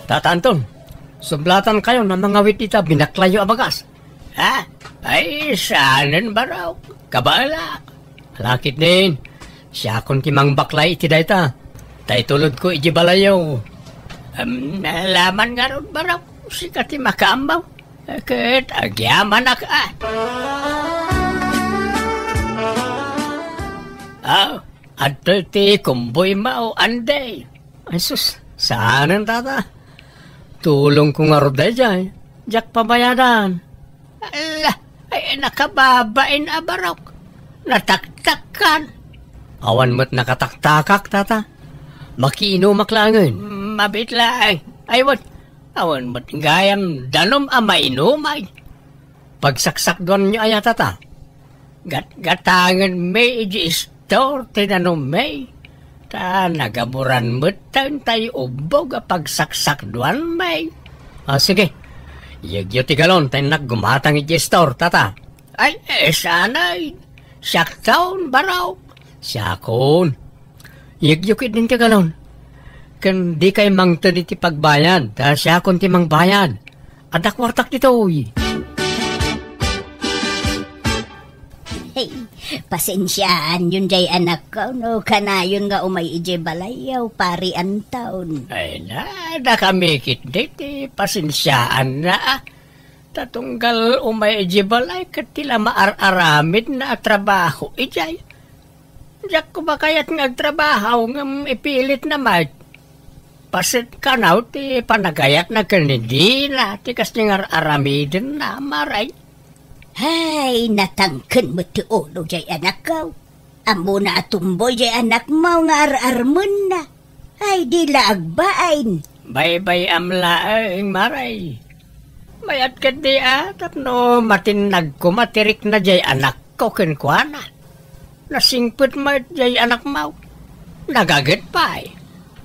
Tata Anton, sublatankayon a mangawit ita binaklayyo a bagas. Ha? Ay, saanen, barok. Kabaelak. Ala ketdin, siakon ti mangbaklay iti dayta. Ta itulodko iti balayyo. Em, laman ngarud, barok. Sika ti makaammo. Ket agyamanak a. Ah, adtoy ti kumboymo, Anday. Ay sus, saanen, Tata. Tulongko ngarud daydiay. Diak pabayadan. Ala, ay, nakababain a barok. Nataktakkan. Awan met nakataktakak, Tata. Makiinumak laengen. Mabiit laeng. Ay, wen, awan met gayam danum a mainumay. Pagsaksakduanyo aya, Tata? Gatgatangenmi iti istor ti danummi. Ta nagaburan metten tay ubbog a pagsaksakduanmi. Ah, sige. Iyegyo ti galon ta innak gumatang iti istor, Tata. Ay, eh, sanay. Siakton, barok. Siakon. Iyegyo ketdin ti galon. Ken dikay mangted iti pagbayad, ta siakon ti mangbayad. Adda kuartak ditoy. Hey, pasensiaanyon jay anakko no kanayon nga umay idiay balayyo, Pari Anton. Ay na, dakami ketdi ti pasensiaanna, a. Ta tunggal umay idiay balay ket ti la maar-aramidna a trabaho idiay. Diak koma kayat nga agtrabaho ngem ipilitna met. Paset kano ti panagayatna ken ni Dina ti kas ti ngar-aramidenna, Mare. Hay, natangken met ti ulo jay anakko. Ammona a tumboy jay anakmo nga ar-armenna. Ay, di la agbain. Baybay-am laeng, Mare. Mayat ketdi a tapno matinnag koma ti rikna jay anakko kenkuana. Nasingpet met jay anakmo. Nagaget pay.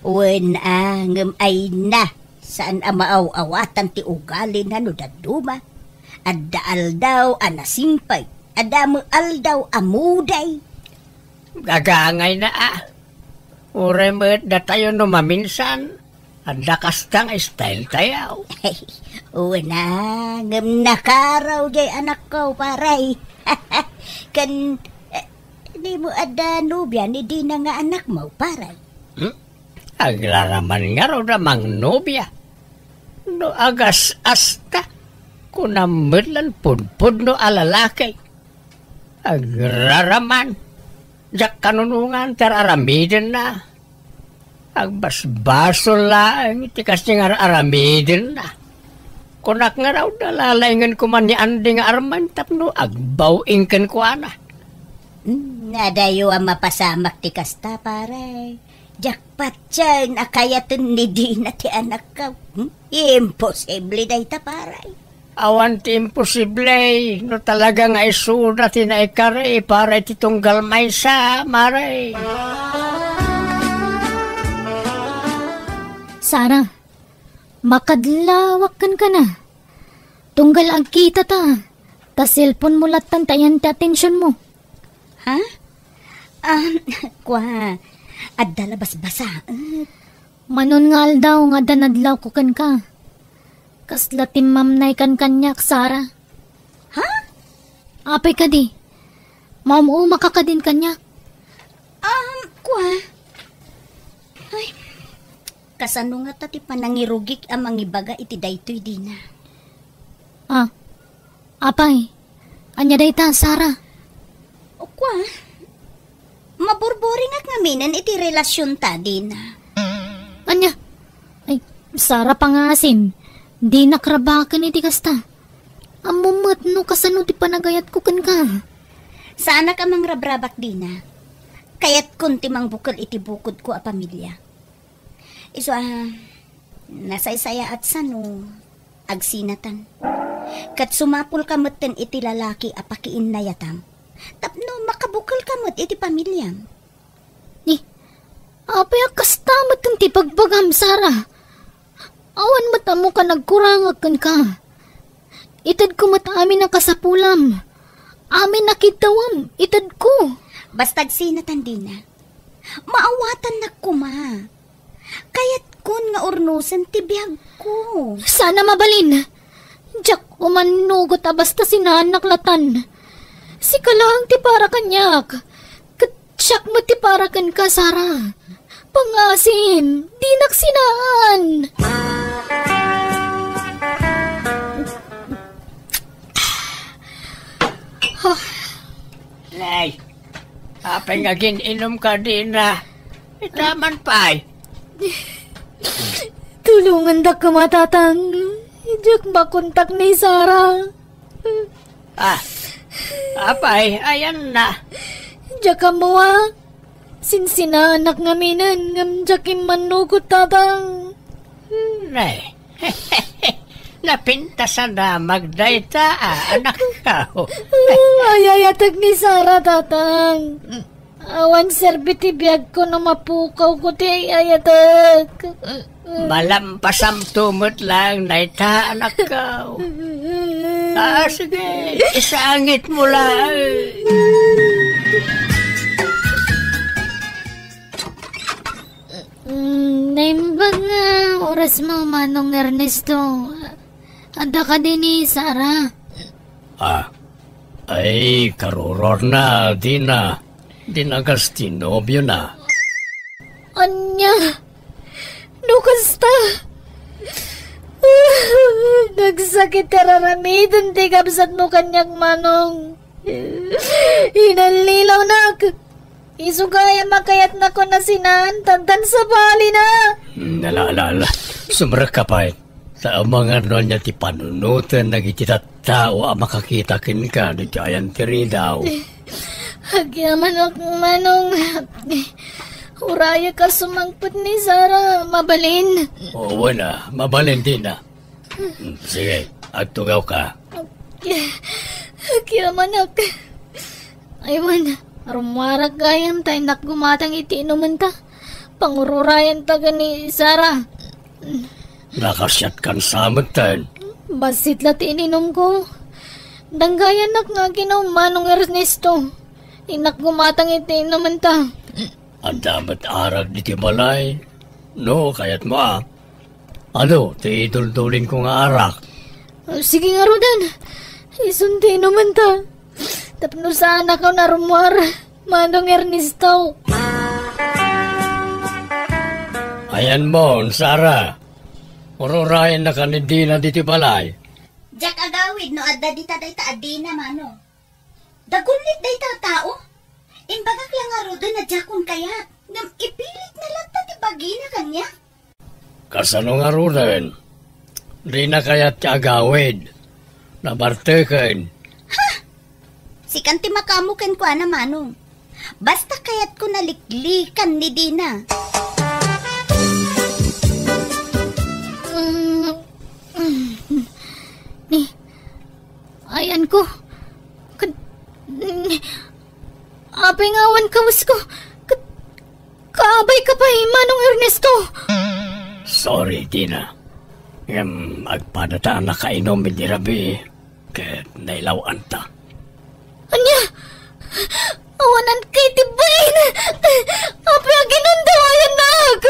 Wen a, ngem ay na, saan a maaw-awatan ti ugalina no dadduma. Adda aldaw a nasingpet, adda met aldaw a muday. Gagangayna a. Uray met datayo no maminsan, adda kasta nga style tayo. Wen a, ngem nakaraw jay anakko, Pare. Ken, eh, dimo adda nobia ni Dina nga anakmo, Pare? Hmm? Agraraman ngarud a mangnobia. No agas-asta, kunam met lan pudpudno a lalaki. Agraraman. Diak kanunongan ti ar-aramidenna. Agbasbasol laeng ti kas ti ngar-aramidenna. Kunak ngarud a lalaingen koma ni Andy nga armen tapno agbaw-ing kenkuana. Hmm, adayo a mapasamak ti kasta, Pare. Diak patien a kayaten ni Dina ti anakko. Hmm? Imposible dayta, Pare. Awan ti imposible no talaga nga isuda ti naikari para iti tunggal maysa, Mare. Sara, makadlawak kenka na. Tunggal agkita ta, ta cellphone mo lattan ti ayan ti atensiyon mo. Ha? Ah, kua, adda la basbasaet. Manon nga aldaw nga adda nadlawko kenka. Kasla timmamnaykan kaniak, Sara. Ha? Apay kadi? Maum-umaka kadin kaniak? Um, kua. Ay, kasano ngata ti panangirugik a mangibaga iti daytoy, Dina? Ah, apay, ania dayta, Sara? O, kua, maburburingak ngaminen iti relasionta, Dina. Ania? Ay, Sara, pangasim, dinak rabaken iti kasta. Ammom met no kasano ti panagayatko kenka. Saanak a mangrabrabak, Dina. Kayatkon ti mangbukel iti bukodko a pamilia. Isu a, nasaysayaat sano agsinatan. Ket sumapulka metten iti lalaki a pakiinnayatam tapno makabukelka met iti pamiliam. Ni, apay a kasta met ti bagbagam, Sara? Awan met ammoka nagkurangak kenka. Itedko met amin a kasapulam. Amin a kiddawam, itedko. Basta agsinatan, Dina. Maawatannak koma. Kayatkon nga urnosen ti biagko. Saan a mabalin. Diak umannugot a basta sinaannak latan. Sika laeng ti para kaniak. Ket siak met ti para kenka, Sara. Pangasim, dinak sinaan. Nay, apay nga agin-inumka, Dina? Itaman pay. Tulongandak koma, Tatang. Diak makontak ni Sara. Ah, apay, ayanna. Diak ammo a. Sinsinaanak ngaminen ngem diak immannugot, Tatang. Nay. Napintasan a magdayta, a, anakko. Ay-ayatek ni Sara, Tatang. Awan serbi ti biagko no mapukawko ti ay-ayatek. Malampasamto met laeng dayta, anakko. Ah, sige, isangitmo laeng. Mm, naimbag nga orasmo, Manong Ernesto. Adda kadi ni Sara? Ah, ay, karuruarna, Dina. Dinagas ti nobiona. Ania? No kasta, nagsakit ti ar-aramiden ti kabsatmo kaniak, Manong. Inallilawnak. Isu gayam a kayatnakon a sinaantan, tan sabalina. Hmm, ala, ala, ala. Sumrekka pay. Ta amangan no ania ti panunoten dagiti tattao a makakita kenka ditoy ayan ti ridaw. Agyamanak, Manong. Urayek a sumangpet ni Sara. Mabalin? Oo na, mabalin, Dina. Hmm, sige, agtugawka. Agyamanak. Ay wen, rummuarak gayam ta innak gumatang iti inumenta. Pangururayanta ken ni Sara. Nakasiatkan sa metten. Bassit la ti ininumko. Danggayannak nga aginum, Manong Ernesto. Innak gumatang iti inumenta. Adda met arak ditoy balay. No, kayatmo a. Adu ti iduldulinko nga arak. Sige ngaruden. Isun ti inumenta. Tapno saanakon a rummuar, Manong Ernesto. Ayanmo, Sara. Ururayennaka ni Dina ditoy balay. Diak agawid no adda dita dayta a Dina, Manong. Dagulit dayta a tao. Imbagak la ngaruden a diakon kayat, ngem ipilitna latta ti bagina kaniak. Kasano ngaruden? Dina kayat ti agawid. Nabarteken. Ha? Sikan ti makaammo kenkuana, Manong. Basta kayatko naliklikan ni Dina. Mm, mm, ni, ayanko. Kad-, ni, apay nga awan kawesko. Kad-, kaabayka pay, Manong Ernesto. Sorry. Dina. Ngem agpadata a nakainom idi rabii ket nailaw-anta. Ania? Awanan kay ti bain! Apay a ginundawayannak?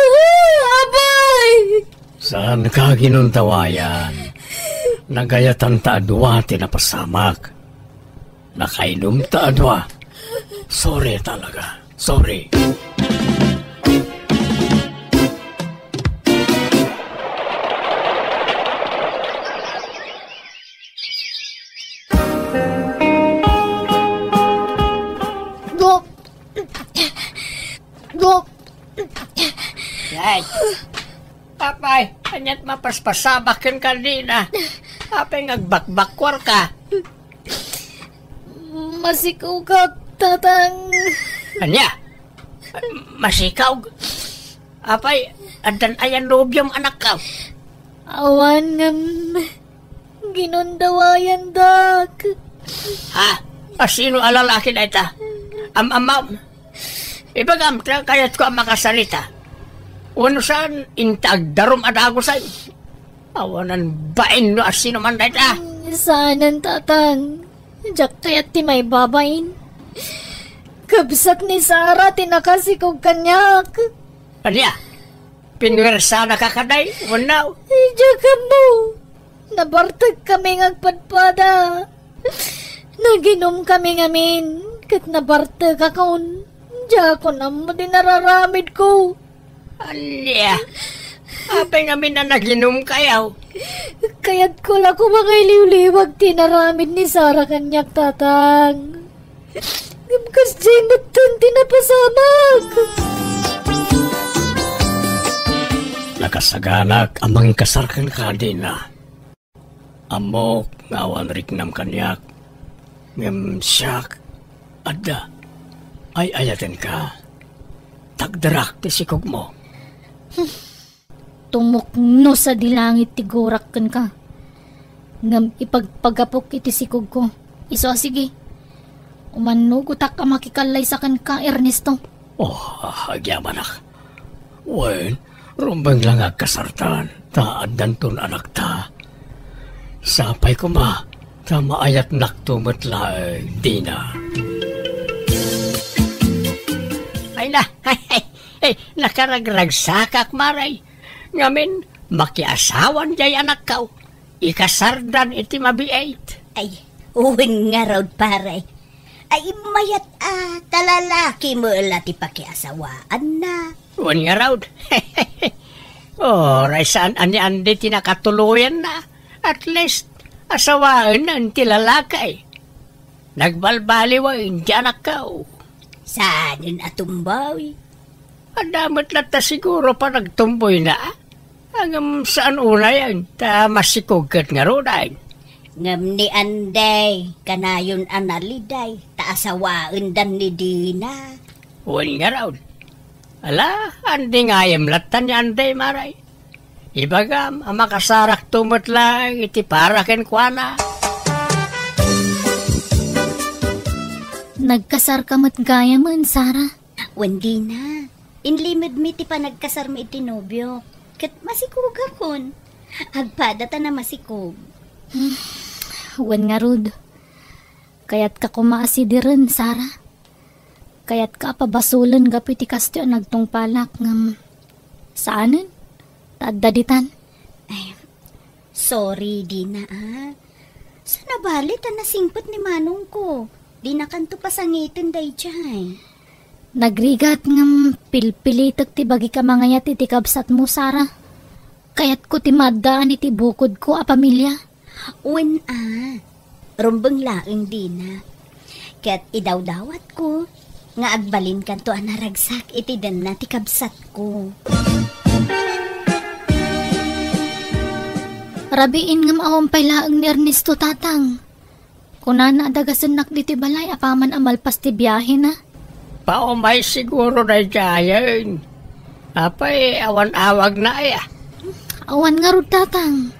Apay! Saanka a ginundawayan. Nagayatanta a dua ti napasamak. Nakainumta a dua. Sorry talaga. Sorry. Gop. Gop. Ay. Apay, ania't mapaspasamak kenka, Dina? Apay nga agbakbakkuarka? Masikugak, Tatang. Ania? Masikaw? Apay, addan aya nobiom, anakko? Awan ngem ginundawayandak. Ha? Asino a lalaki dayta? Am-amam? Ibagam ta kayatko a makasarita. Wenno saan, inta agdarum a dagusen. Awanan bain no asino man dayta. Saanen, Tatang. Diak kayat ti maibabain. Kabsat ni Sara ti nakasikog kaniak. Ania? Pinuwersanaka kadi wenno? Diak ammo. Nabartekami nga agpadpada. Naginumkami ngamin ket nabartekakon. Diakon ammo ti nararamidko. Ania? Apay ngamin a naginumkayo? Kayatko la koma nga iliwliwag ti inaramid ni Sara kaniak, Tatang. Ngem kasdiay metten ti napasamak. Nakasaganak a mangikasar kenka, Dina. Ammok nga awan riknam kaniak, ngem siak, adda, ay-ayatenka. Tagderak ti sikogmo. Tumukno sadi langit ti gurak kenka, ngem ipagpagapok iti sikogko. Isu a sige, umannugotak a makikallaysa kenka, Ernesto. Oh, agyamanak. Wen, rumbeng la nga agkasartan, ta addanton anakta. Sapay koma, ta maayatnakto met laeng, Dina. Ay na, ay, nakaragragsakak, Maray. Ngamin, makiasawan jay anakko. Ikasardan iti mabiit. Ay, wen ngarud, pare. Ay, mayat a, ta lalaki met la ti pakiasawaanna. Wen ngarud. Oray saan a ni Andy ti nakatuloyanna. At least, asawaen ti lalaki. Nagbalbaliwen ti anakko. Saanen a tumboy? Adda met latta siguro panagtumboyna. Ngem saan unayen, ta masikog ket ngaruden. Ngem ni Andy, kanayon a naliday, ta asawaendan ni Dina. Wen ngarud. Ala, Andy ngayem latta ni Andy, Maray. Ibagam a makasarakto met laeng iti para kenkuana. Nagkasarka met gayamen, Sara? Wen, Dina. Inlimedmi ti panagkasarmi iti nobio. Ket masikogakon. Agpada ta namasikog. Wen ngarud. Kayatka koma a sidiren, Sara. Kayatka a pabasolen gapu iti kastoy a nagtungpalak ngem saanen ta adda ditan. Ay, sorry, Dina, a. Saan a bale ta nasingpet ni manongko. Dinakanto pasangiten daydiay. Nagrigat ngem pilpilitek ti bagik a mangayat iti kabsatmo, Sara. Kayatko ti maaddaan iti bukodko a pamilia. Wen a, rumbeng laeng Dina. Ket idawdawatko nga agbalinkanto a naragsak iti denna ti kabsatko. Rabiin ngem awan pay laeng ni Ernesto, Tatang. Kunana a dagasennak ditoy balay apaman a malpas ti biahena. Paumay siguro daydiayen. Apay, awan awagna aya? Awan ngarud, Tatang.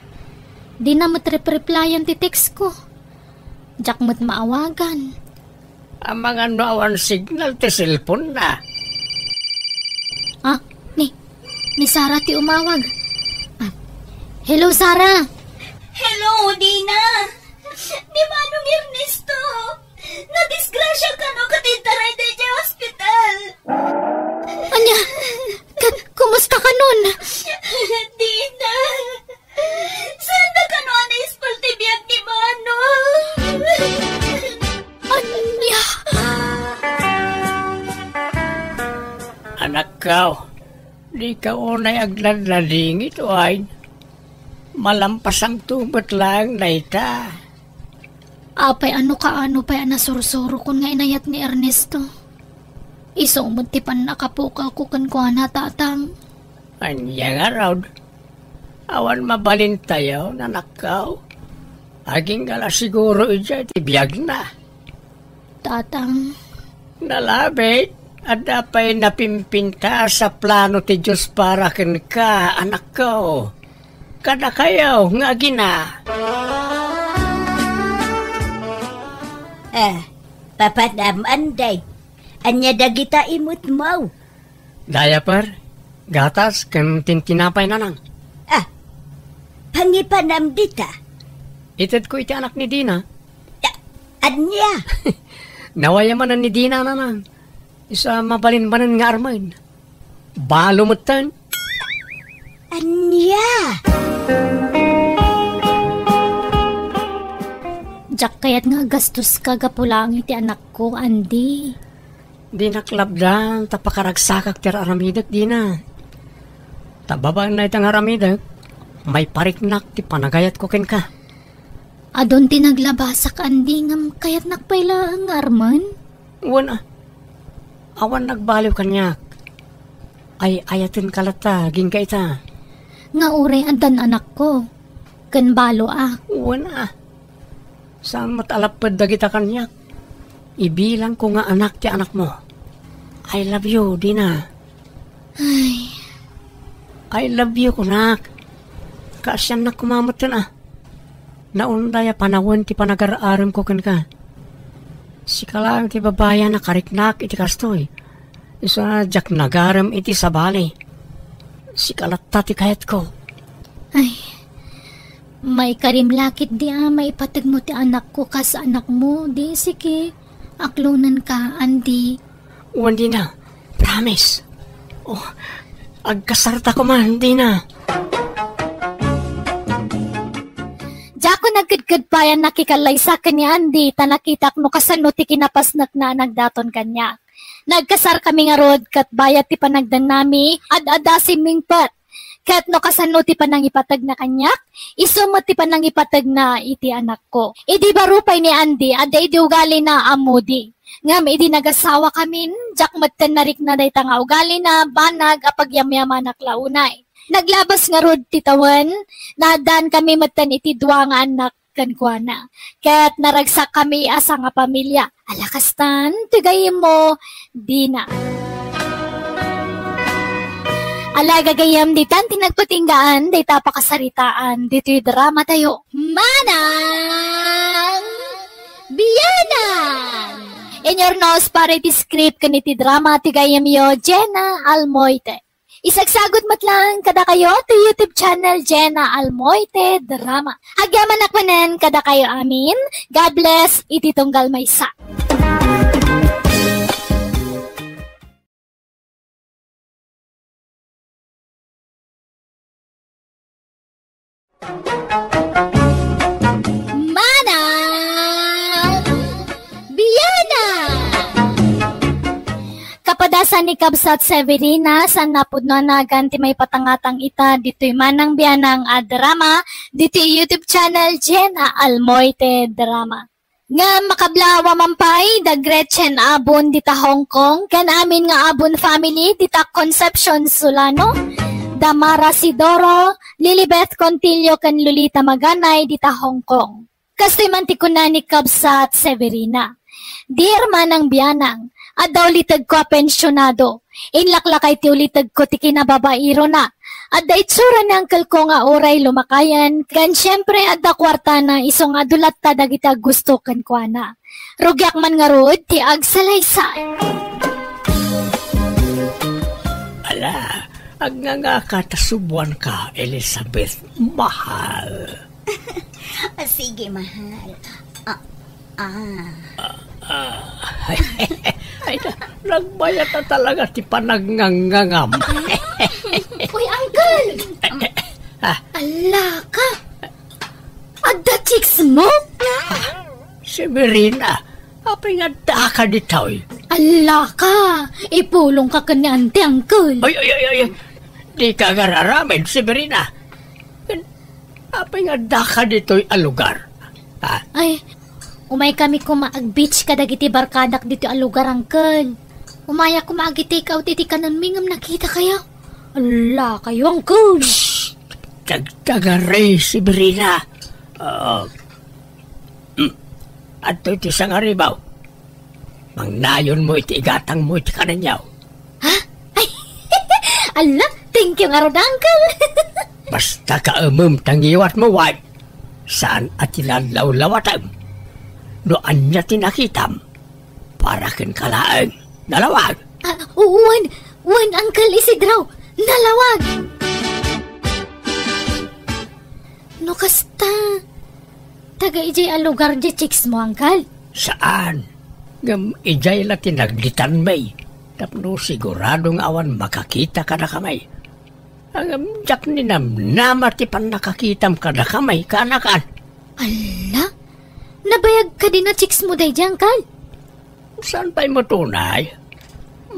Dina met repreplayan ti textko. Diak met maawagan. Amangan no awan signal ti cellphone-na. Ah, ni, ni Sara ti umawag. Ah, Hello, Sarah. Hello, Dina. Ni Manong Ernesto. Nadisgrasya kano ket intaray daydiay ospital. Ania? Ka-, kumusta kanon? Dina. Saan na kano a naispal ti biag ni Manong? Ania? Anakko, dika unay agladladingit, wen? Malampasam to met laeng dayta. Apay, no kaano pay a nasursurokon nga inayat ni Ernesto? Isu met ti pannakapukawko kenkuana, Tatang. Ania ngarud? Awan mabalintayo, anakko. Agingga la siguro idiay ti biagna. Tatang. Nalabit, adda pay napimpintas a plano ti Dios para kenka, anakko. Kadakayo nga agina. Eh, papanam, Anday. Ania dagita imutmo? Diaper, gatas, ken tintinapay, Nanang. Ah, pangipanam dita? Itedko iti anak ni Dina. A-, ania? Nawayaman ni Dina, Nanang. Isu a mabalin manen nga armen. Balo metten. Ania? Diak kayat nga agastoska gapu laeng iti anakko, Andy. Dinak labdan ta pakaragsakak ti ar-aramidek, Dina. Ta babaen dayta nga aramidek, maipariknak ti panagayatko kenka. Adun ti naglabasak, Andy, ngem kayatnak pay laeng nga armen. Wen a, awan nagbaliw kaniak. Ay-ayatenka latta, agingga ita. Nga uray addan anakko, ken balo a. Wen a. Saan met a lapped dagita kaniak? Ibilangko nga anak ti anakmo. I love you, Dina. Ay. I love you, kunak. Kaasiannak koma metten a. Naunday a panawen ti panagar-aremko kenka. Sika laeng ti babai a nakariknak iti kastoy. Isu a diak nagarem iti sabali. Sika latta ti kayatko. Ay, maikarim la ketdi a maipategmo ti anakko kas anakmo, di sige. Aklonenka, Andy. Wen, Dina, promise. Oh, agkasarta koma, Dina. Diakon agkedked pay a nakikallaysa ken ni Andy ta nakitak no kasano ti kinapasnekna a nagdaton kaniak. Nagkasarkami ngarud ket bayat ti panagdannami, ad-adda a simmingpet. Ket no kasano ti panangipategna kaniak, isu met ti panangipategna iti anakko. Idi baro pay ni Andy, adda idi ugalina a moody. Ngem idi nagasawakamin, diak metten narikna dayta nga ugalina, banag a pagyamyamanak la unay. Naglabas ngarud ti tawen, naaddaankami metten iti dua nga annak kenkuana. Ket naragsakkami a sangapamilia. Ala kastan ti gayyemmo, Dina. Ala, gagayyem, ditan ti nagpatinggaan dayta a pakasaritaan ditoy dramatayo. Manang Bianang! Inyurnos para iti script ken iti drama ti gayyemyo, Jenna Almoite. Isagsagut met laeng kadakayo ti YouTube channel Jenna Almoite Drama. Agyamanak manen kadakayo amin. God bless iti tunggal maysa. Manang Bianang! Kapadasan ni Kabsat Severina, saan a pudno a nagan ti maipatangatang ita ditoy Manang Bianang a drama, ditoy YouTube channel Jenna Almoite Drama. Ngem makablawa man pay da Gretchen Abon dita Hong Kong, ken amin nga Abon family dita Concepcion Solano, da Mara Sidoro, Lilibeth Contillo ken Lolita Maganay dita Hong Kong. Kastoy man ti kuna ni Kabsat Severina, "Dear Manang Bianang, adda ulitegko a pensionado. Inlaklakay ti ulitegko ti kinababairona. Adda itsura ni angkelko nga uray lumakayen, ken siempre adda kuartana isu nga adu latta dagiti aggusto kenkuana. Rugiak man ngarud ti agsalaysay." Ala, Agngangaka ta subuanka, Elizabeth, mahal. Ah, sige, mahal. Ah, ah. Ay, ay, na, nagbayat na talaga ti panagngangngangam. Uy, Uncle! Ah. Ala ka! Adda chicks mo? Severina, apay nga addaka ditoy? Ala ka! Ipulong ka ken ni Auntie, Uncle. Ay, ay, ay, ay, ay. Dika agar-aramid, Severina. Apay nga addaka ditoy a lugar? Ha? Ay, umay kami koma ag-beach kadagiti barkadak ditoy a lugar, Uncle. Umayak koma agi-take out iti kanenmi ngem nakitakayo. Ala kayo, Uncle. Shh! Tagtagari, Severina. Oo. Hmm. Adtoy ti sangaribaw. Mangnayonmo iti igatangmo iti kanenyo. Ha? Ay, ala, thank you ngarud, Uncle. Basta kaemem ta ngiwatmo, wen. Saan a ti lallawlawatem. No ania ti nakitam, para kenka laeng. Nalawag. Ah, wen, wen, Uncle Isidro. Nalawag. No kasta, taga idiay a lugar diay chicks mo, Uncle? Saan? Ngem idiay la ti nagditanmi. Tapno sigurado nga awan makakita kadakami. Ngem diak ninamnama ti pannakakitam kadakami, kaanakan. Ala? Nabayag kadi a chicks mo daydiay, Uncle? Saan pay met unay?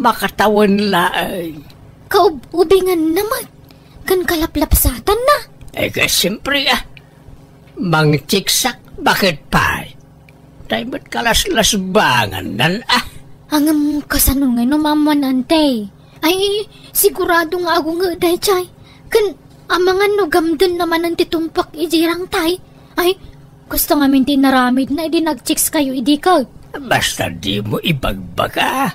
Makatawen laeng. Kaub-ubinganna met ken kalaplapsatanna. Eh, kaya siyempre, ah. Mangchiksak, bakit pay? Tay met kalaslasbangannan, ah. Ngem kasano ngay no maammoan, Auntie? Ay, sigurado nga agunget daydiay. Ken amangan no gamdenna manen ti tumpak idiay rangtay. Ay, kasta ngamin ti inaramidna idi nagchicks kayo idi ket. Basta dimo ibagbaga.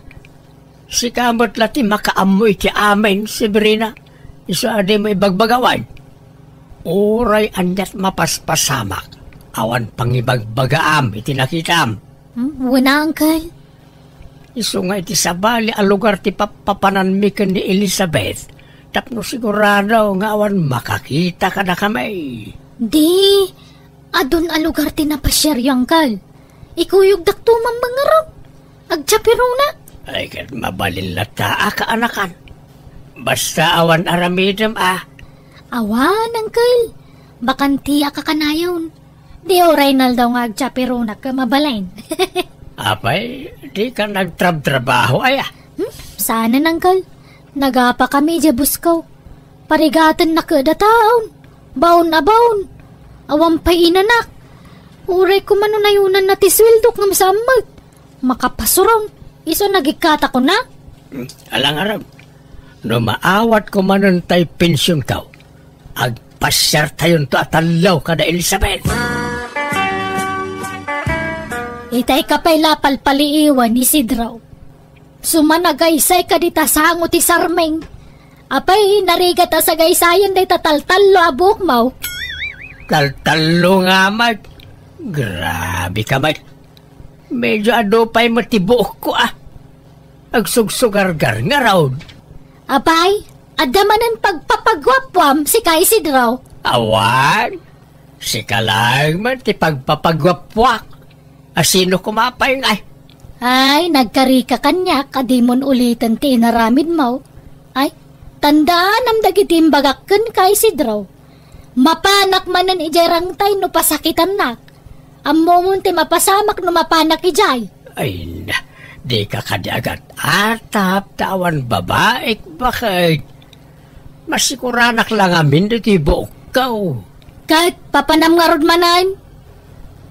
Sika met la ti makaammo iti amin, Severina. Isu a dimo ibagbaga, wen. Uray aniat mapaspasamak, awan pangibagbagaam iti nakitam. Hmm? Wen a, Uncle. Isu nga iti sabali a lugar ti pappapananmi ken ni Elizabeth, tapno sigurado nga awan makakita kadakami. Di, adun a lugar ti napasiaryo, Uncle. Ikuyogdakto man ngarud. Agchapirona. Ay, ket mabalin latta a kaanakan. Basta awan aramidem, ah. Awan, Uncle. Bakanti a kakanayon. Di uray naldaw nga agchapirona ket mabalin. Apay, dika nagtrabtrabaho, aya? Hmm, saanen, Uncle. Nagapa kami idiay Buskaw. Parigatenna ket a taon. Baon a baon. Awan pay inanak. Uray koma no nayonanna ti sueldok ngem saan met. Makapasuron. Isu a nagikkatakon a. Hmm, ala ngarud. No maawatko manen tay pensionko, agpasiartayonto a tallo kada Elizabeth. Itay ka pay la palpaliiwan, Isidro. Sumanagaysay ka dita sango ti sarming. Apay, narigat a sagaysayan dayta taltallo a buokmo. Taltallo nga met. Grabe ka met. Medyo adu pay met ti buokko, ah. Agsugsugargar ngarud. Apay, adda manen pagpapaguapuam, sika Isidro? Awan. Sika laeng met ti pagpapaguapuak. A sino koma pay ngay? Ay, nagkarika kaniak a dimon uliten ti inaramidmo. Ay, tandaanam dagiti imbagak kenka, Isidro. Mapanak manen idiay rangtay no pasakitannak. Ammomon ti mapasamak no mapanak idiay. Ay na, dika kadi agat-atap ta awan babaik, baket. Masikuranak la ngamin ditoy buokko. Ket papanam ngarud manen?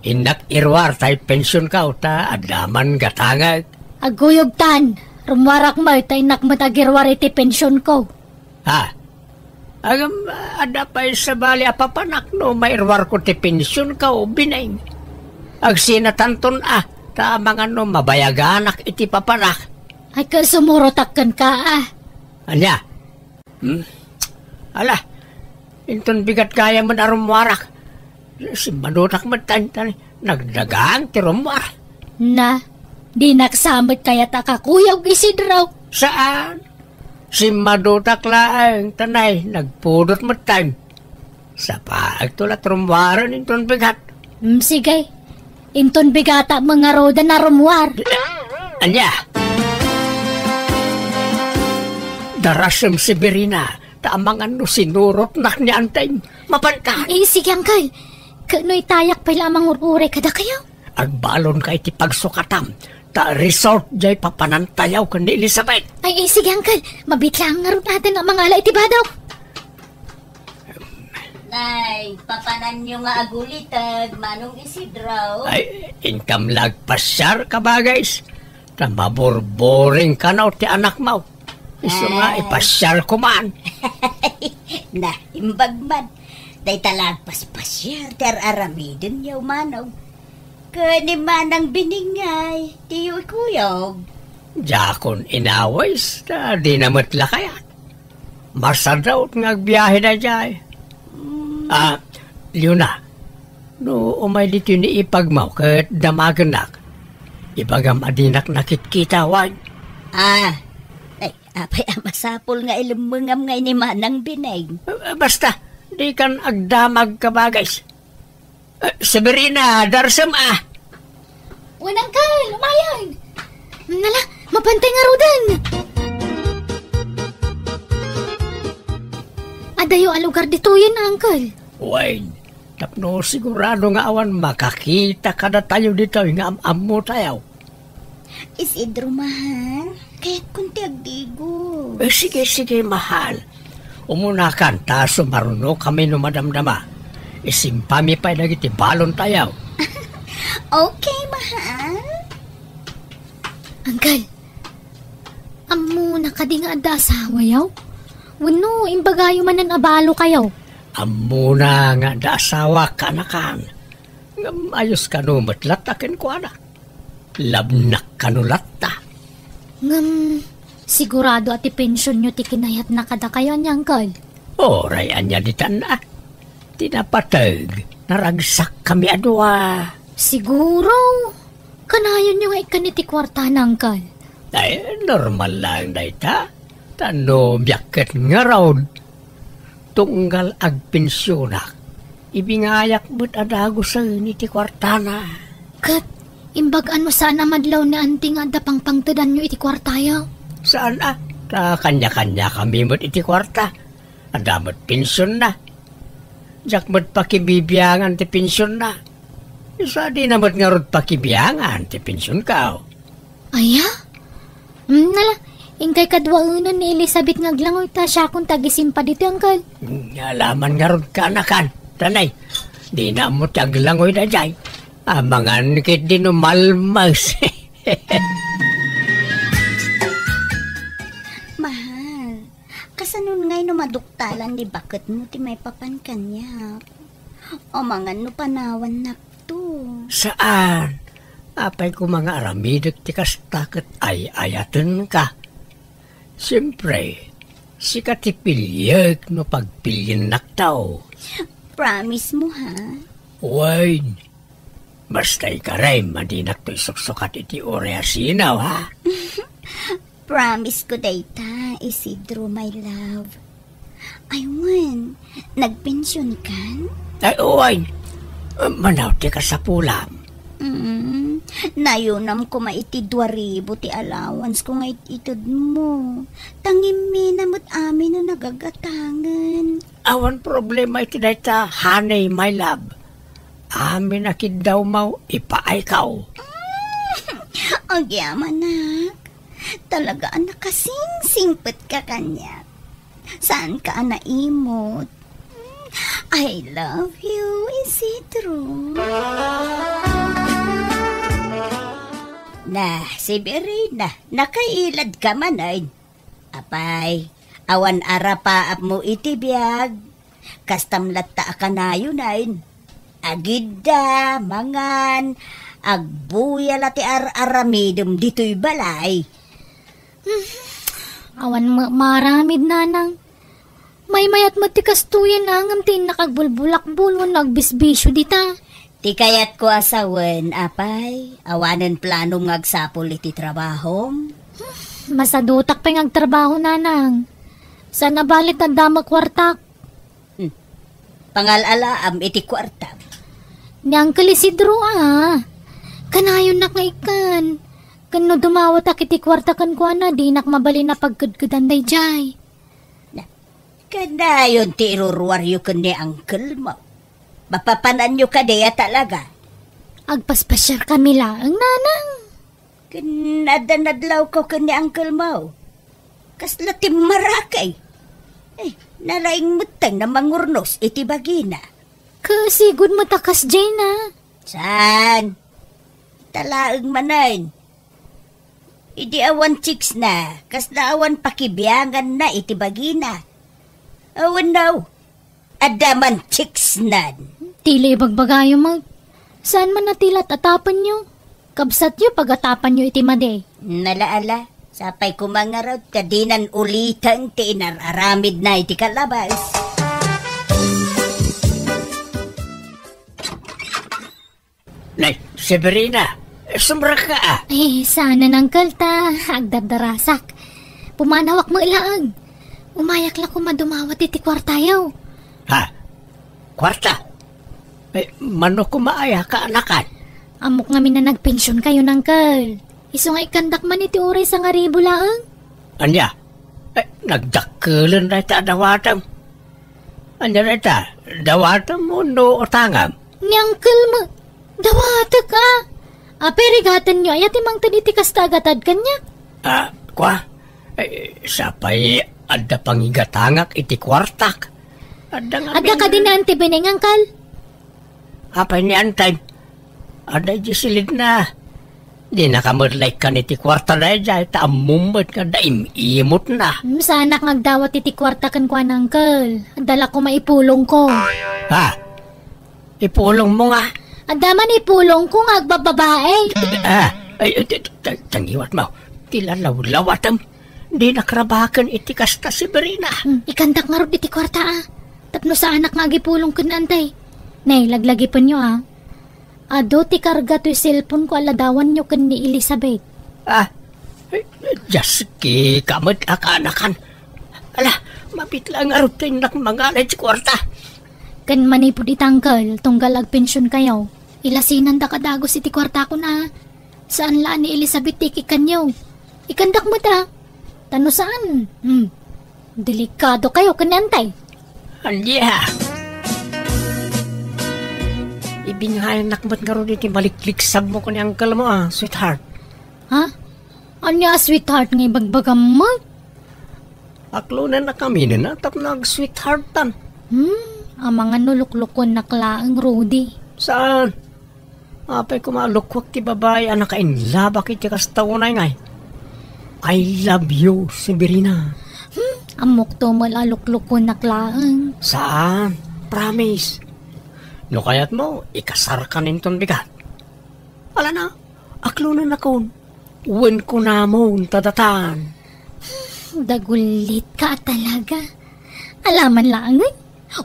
Innak iruar tay pensionko ta adda man gatangek. Agguyogtan, rummuarak met ta innak met agiruar iti pensionko. Ha? Agam, adda pay sabali a papanak no mairuarko ti pensionko, Bineng. Agsinatanton a, ta amangan no mabayaganak iti papanak. Ay, ket sumurotak kenka, a. Ania? Hmm? Ala, inton bigat gayam a rummuarak. Simmanutak met tan, tan nagdagang ti rummuar. Na, dinak sa met kayat a kakuyog, Isidro. Saan? Simmadutak laeng, ta nay, nagpudot metten. Sapaagto la trummuaren inton bigat. Mm, sige. Inton bigata met ngaruden a rummuar. Ania? Darasem, Severina, ta amangan no sinurotnak ni Anting. Mapanta. Eh, sige, Uncle. Ket no itayak pay la a mangur-uray kadakayo? Agbalonka iti pagsukatam, ta resort jay papanantayo ken ni Elizabeth. Ay, ay, sige, Uncle. Mabiit laeng ngarud aten a mangala iti badok. Nay, papananyo nga aguliteg, Manong Isidro. Ay, inkam la agpasiar, kabagis. Ta maburburing kano ti anakmo. Isu nga Ah. ipasiar ko man. Na, imbag man. Dayta la agpaspasiar ti ar-aramidenyo, Manong. Ken ni Manang Biningay, diyo ikuyog. Diakon inawis, ta dina met la kayat. Masadut nga agbiahe daydiay. Mm. Ah, Leona, no umay ditoy ni ipagmo ket damagennak, ibagam a dinak nakitkita, wen? Ah, ay, apay a masapul nga ilemmengam ngay ni Manang Bineng? Eh, basta, dikan agdamag, kabagis. Eh, Severina, darasem a. Wen, Uncle, umayen. Nala, mapantay ngaruden. Adayo a lugar ditoyen, Uncle. Wen, tapno sigurado nga awan makakita kadatayo ditoy nga am-ammotayo. Isidro, mahal, kayatkon ti agdigos. Eh, sige, sige, mahal. Umunakan, ta sumarunokami no madamdama. Isimpami pay dagiti balontayo. Okay, mahal. Uncle, ammona kadi nga adda asawayo? Wenno, imbagayo manen a balokayo? Ammona nga adda asawak, kaanakan. Ngem ayos kano met latta kenkuana. Labnak kano latta. Ngem, sigurado a ti pensionyo ti kinayatna kadakayo, ania, Uncle? Uray ania ditan a. Ti napateg, naragsakkami a dua. Siguro, kanayonyo nga ikkan iti kuartana, Uncle. Ay, normal laeng dayta. Ta no biag ket ngarud, tunggal agpensionak, ibingayak met a dagusen iti kuartana. Ket imbag-an no saan a madlaw ni Anti nga adda pangpangtedanyo iti kuartayo? Saan a, ta kanya-kanyakami met iti kuarta. Adda met pensionna. Diak met pakibibiangan ti pensionna. Isu a dina met ngarud pakibiangan ti pensionko. Aya? Hmm, nala, inkay kaduaenan ni Elizabeth nga aglangoy ta siakon ti agisimpa ditoy, Uncle. Nga laman ngarud, kaanakan. Tanay, dina ammo ti aglangoy daydiay. Amangan ketdi no malmes. Mahal, kasanon ngay no maduktalan ni baketmo ti maipapan kaniak? Amangan no panawannakto. Saan? Apay koma nga aramidek ti kasta ket ay-ayatenka. Siempre, sika ti piliek no pagpiliennakto. Promise mo, ha? Wen, basta ikarem a dinakto isuksukat iti uray a sinaw, ha? Promise ko dayta, Isidro, my love. Ay, wen, nagpensionkan? Ay, uwayen. Manaw ti kasapulam. Mm, nayunam koma iti dua ribu ti allowance ko nga it-ited mo. Tangimmi na met amin no nagagatangen. Awan problema iti dayta, honey, my love. Amin a kiddawmo, ipaayko. Agyamanak, talaga a nakasingsingpet ka kaniak. Saanka a naimot. I love you, Isidro. Na, Severina, nakailad ka manen. Apay, awan arapaapmo iti biag. Kastam latta a kanayonen. Agidda, mangan, agbuya la ti ar-aramidem ditoy balay. Awan met maaramid, nanang. Maymayat met ti kastoyen, ngem ti innak agbulbulakbol wenno agbisbisio dita. Ti kayatko a sawen, apay, awanen planom nga agsapul iti trabahom? Masadutak pay nga agtrabaho, nanang. Saan a bali ta adda met kuartak. Hmm. Pangal-alaam iti kuartam. Ni Uncle Isidro, a. Kanayonnak nga ikkan. Ken no dumawatak iti kuarta kenkuana, dinak mabalin a pagkedkedan daydiay. Na, kanayon ti iruruaryo ken ni uncle mo. Mapapananyo kadi a talaga? Agpaspasiarkami laeng, nanang. Ken adda nadlawko ken ni uncle mo. Kasla timmarakay. Eh, nalaing metten a mangurnos iti bagina. Kasigud met a kasdiay na. Saan? Talaeng manen. Idi awan chicks na, kasla awan pakibiangan na iti bagina. Awan no, adda man chicks nan. Tila ibagbagayo met. Saan man a tila at-atapenyo? Kabsatyo pag-atapanyo iti madi. Nala, ala, sapay koma ngarud ta dinan uliten ti inar-aramid na iti kalabas. Nay, Severina, sumrekka a. Eh, saan, uncle, ta agdardarasak. Pumanawak met laeng. Umayak la koma dumawat iti kuartayo. Ha? Kuarta? Eh, mano koma aya kaanakan? Ammok ngamin a nagpensionkayon, uncle. Isu nga ikkandak man iti uray sangaribu laeng. Ania? Eh, nagdakkelen dayta a dawatem. Ania dayta? Dawatem wenno utangem? Ni uncle met, dawatek a. Apay, rigatenyo aya ti mangted iti kasta a gatad kaniak? Ah, kua? Eh, sapay adda pangigatangak iti kuartak. Adda nga Adda bin- kadi ni Auntie Beneng, uncle? Apay ni Antem? Adda idiay silidna. Dinaka met la ikkan iti kuarta daydiay, ta ammom met nga adda im-imotna. Hmm, saanak nga agdawat iti kuarta kenkuana, uncle. Adda la koma ipulongko. Ha? Ipulongmo nga? Adda man ipulongko nga agbababae. Ah, ay, ay, ta-, ta-, tangiwat mo. Ti lalawlawatem. Dinak rabaken iti kasta, Severina. Hmm, ikkandak ngarud iti kuarta, a. Tapno saanak nga agipulong ken ni Antem. Nay, laglagipenyo, a. Adu ti karga toy cellphone ko a ladawanyo ken ni Elizabeth. Ah, eh, diak met a kaanakan. Ala, mabiit laeng ngarud ti innak mangala iti kuarta. Ken manipud ita, uncle, tunggal agpensionkayo, ilasinandak a dagus iti kuartakon a. Saan la a ni Elizabeth ti ikikkanyo. Ikkandak met a. Ta no saan, hmm, delikadokayo ken ni Antem. Ania? Ibingayannak met ngarud iti malikliksabmo ken ni uncle mo a, sweetheart. Ha? Ania a sweetheart nga ibagbagam met? Aklonennakami tapno ag-sweetheartan. Hmm, amangan no luklukuennak laeng, Rudy. Saan? Apay koma a lukuak ti babai a nakainlabak iti kasta unay ngay? I love you, Severina. Hmm, ammokto met a luklukuennak laeng. Saan? Promise. No kayatmo, ikasarkan inton bigat. Ala na, aklonennakon. Wen kunamon ta datan. Dagullitka a talaga. Alaman laengen?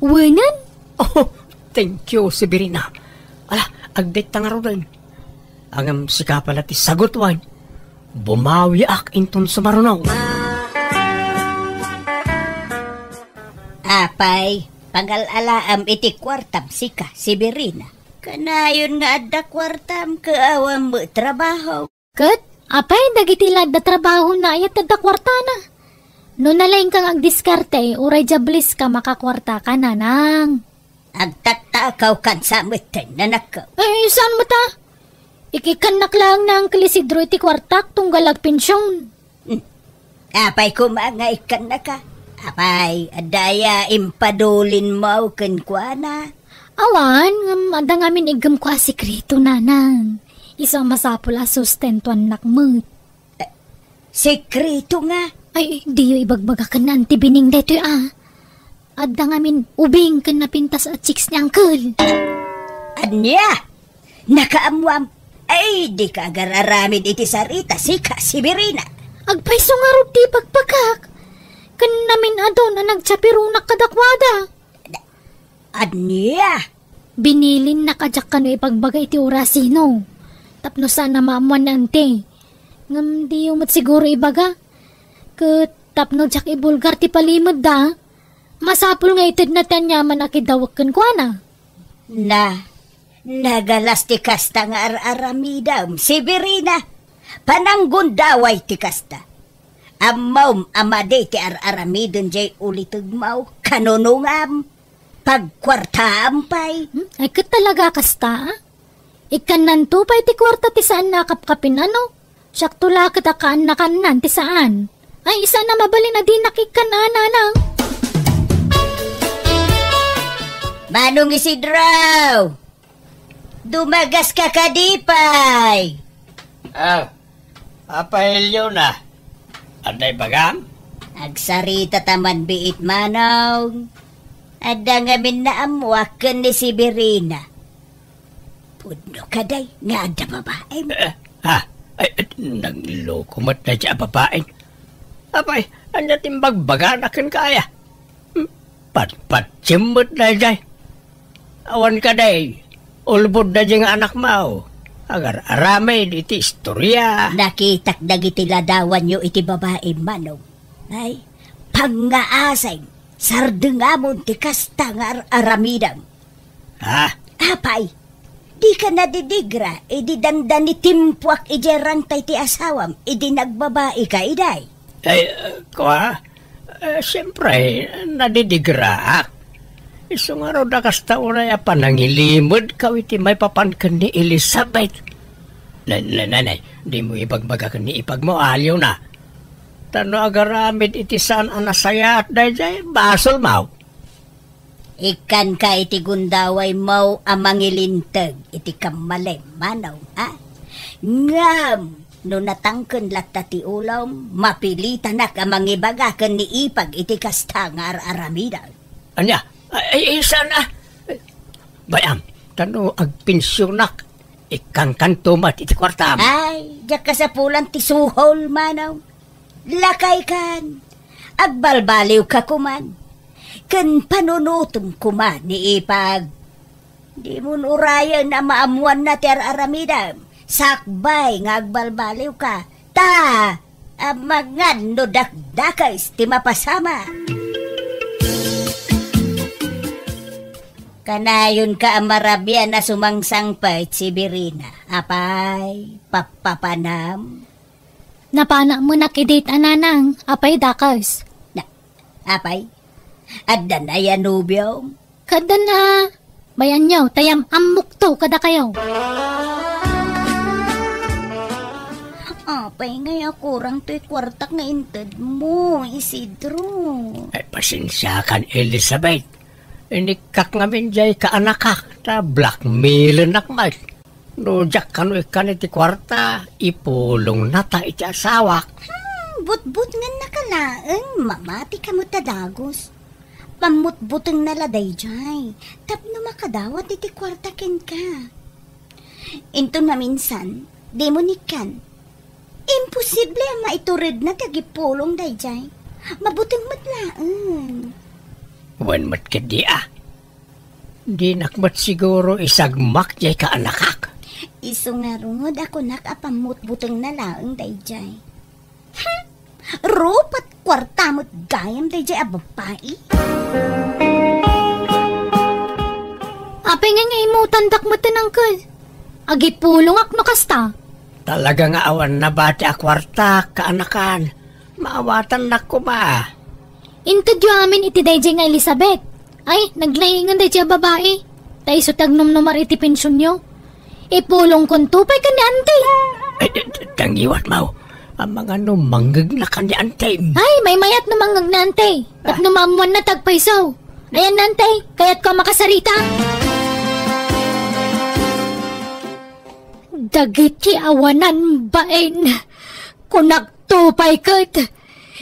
Wenen? Oh, thank you, Severina. Ala, agdetta ngaruden. Ngem sika pay la ti sagut wen. Bumawiak inton sumaruno. Apay, pangal-alaam iti kuartam sika, Severina. Kanayon nga adda kuartam ket awan met trabaho. Ket, apay, dagiti la adda trabahona, aya ti adda kuartana? No nalaingka nga agdiskarte, uray diabliska makakuartaka, nanang. Agtaktakawkan sa metten, nanakko. Eh, saan met a? Ikikkannak laeng ni Uncle Isidro iti kuartak, tunggal agpension. Hmm. Apay koma nga ikkannaka? Apay, adda aya impadulinmo kenkuana? Awan, ngem adda ngamin iggem ko a sekreto, nanang. Isu a masapul a sustentuannak met. Eh, sekreto nga? Ay, diyo ibagbaga ken ni Auntie Bining daytoy a. Adda ngamin ubing ken napintas a chicks ni Uncle. Ania? Nakaammoam? Ay, dika agar-aramid iti sarita, sika, Severina. Agpayso ngarud ti ibagbaga. Ken namin-adun a nagchaperonak kadakuada. Ania? Binilinnak a diak kano ibagbaga iti urasino. Tapno saan a maammoan ni Auntie. Ngem diyo met siguro ibaga. Ket tapno diak ibulgar ti palimedda, masapul nga itedna ti aniaman a kidawek kenkuana. Na, nagalas ti kasta nga ar-aramidem, Severina. Pananggundaway ti kasta. Ammom a madi ti ar-aramiden jay ulitegmo, kanunongam, pagkuartaam pay. Hmm? Ay, ket talaga kasta, a? Ikkannanto pay ti kuarta ti saan a kapkapin, ano? Siakto la ket a kaannakannan ti saan. Ay, saan a mabalin a dinak ikkan a, Nanang. Manong Isidro! Dumagaska kadi pay? Ah, Apay Leona, adda ibagam? Agsarita ta man biit, Manong. Adda ngamin naammuak ken ni Severina. Pudno kadi nga adda babaem? Eh, ha? Ay, eh, nagloko met dayta a babaen. Apay, ania ti imbagbagana kenka aya? Hmm? Patpatsem met daydiay. Awan kadi, ulbod daydiay nga anakmo. Agar-aramid iti istoria. Nakitak dagiti ladawanyo iti babaem, Manong. Ay, pangngaasem, sardengamon ti kasta nga ar-aramidem. Ha? Apay, dika nadidigra idi dandani timpuak idiay rangtay ti asawam idi nagbabaika idi? Ay, kua? Eh, siempre, nadidigraak. Isu ngarud a kasta unay a panangilimedko iti maipapan ken ni Elizabeth. Na, na, na, na, dimo ibagbaga ken ni ipagmo, Leona. Ta no agaramid iti saan a nasayaat daydiay, basolmo. Ikkanka iti gundawaymo a mangilinteg iti kammalem, Manong, a? Ngem no natangken latta ti ulom, mapilitanak a mangibaga ken ni ipag iti kasta nga ar-aramidem. Ania? Ay, ay, saan a? Bay-am, ta no agpensionak, ikkankanto met iti kuartam. Ay, diak kasapulan ti suhol, Manong. Lakaykan, agbalbaliwka koman, ken panunotem koma ni ipag. Dimon urayen a maammoanna ti ar-aramidem, sakbay nga agbalbaliwka, ta amangan no dakdakes ti mapasama. Kanayonka a marabian a sumangsangpet, Severina. Apay, pappapanam? Napanak met idi, Nanang, apay dakes? Na, apay? Adda nay a nobiom? Kadan a, bay-anyo, ta yam-ammokto kadakayo. Apay ngay a kurang toy kuartak nga intedmo, Isidro? Ay, pasensiakan, Elizabeth. Inikkak ngamin jay kaanakak, ta blackmailennak met. No diak kano ikkan iti kuarta, ipulongnata iti asawak. Hmm, butbutngennaka laeng, mamatika met a dagus. Pammutbutengna la daydiay, tapno makadawat iti kuarta kenka. Inton maminsan, dimo nikkan. Imposible a maituredna ti agipulong daydiay. Mabuteng met laeng. Wen met ketdi a. Dinak met siguro isagmak jay kaanakak. Isu ngarud a kunak a pammutbutengna laeng daydiay. Hmm! Rupat kuarta met gayam daydiay a babai. Apay nga nga imutandak met, uncle? Agipulongak no kasta. Talaga nga awan nabati a kuarta, kaanakan. Maawatannak koma. Intedyo amin iti daydiay nga Elizabeth. Ay, naglaingen daydiay a babai. Ta isu ti agnumnumar iti pensionyo. Ipulongkonto pay ken ni Auntie. Ay, d-, d-, dangiwat, Mau. Amangan no mangngegna ken ni Auntie. Ay, maymayat no mangngegna, Auntie. Tapno maammoanna ti agpayso. Ayan, Auntie, kayatko a makasarita. Dagiti awanan bain, kunakto pay ket,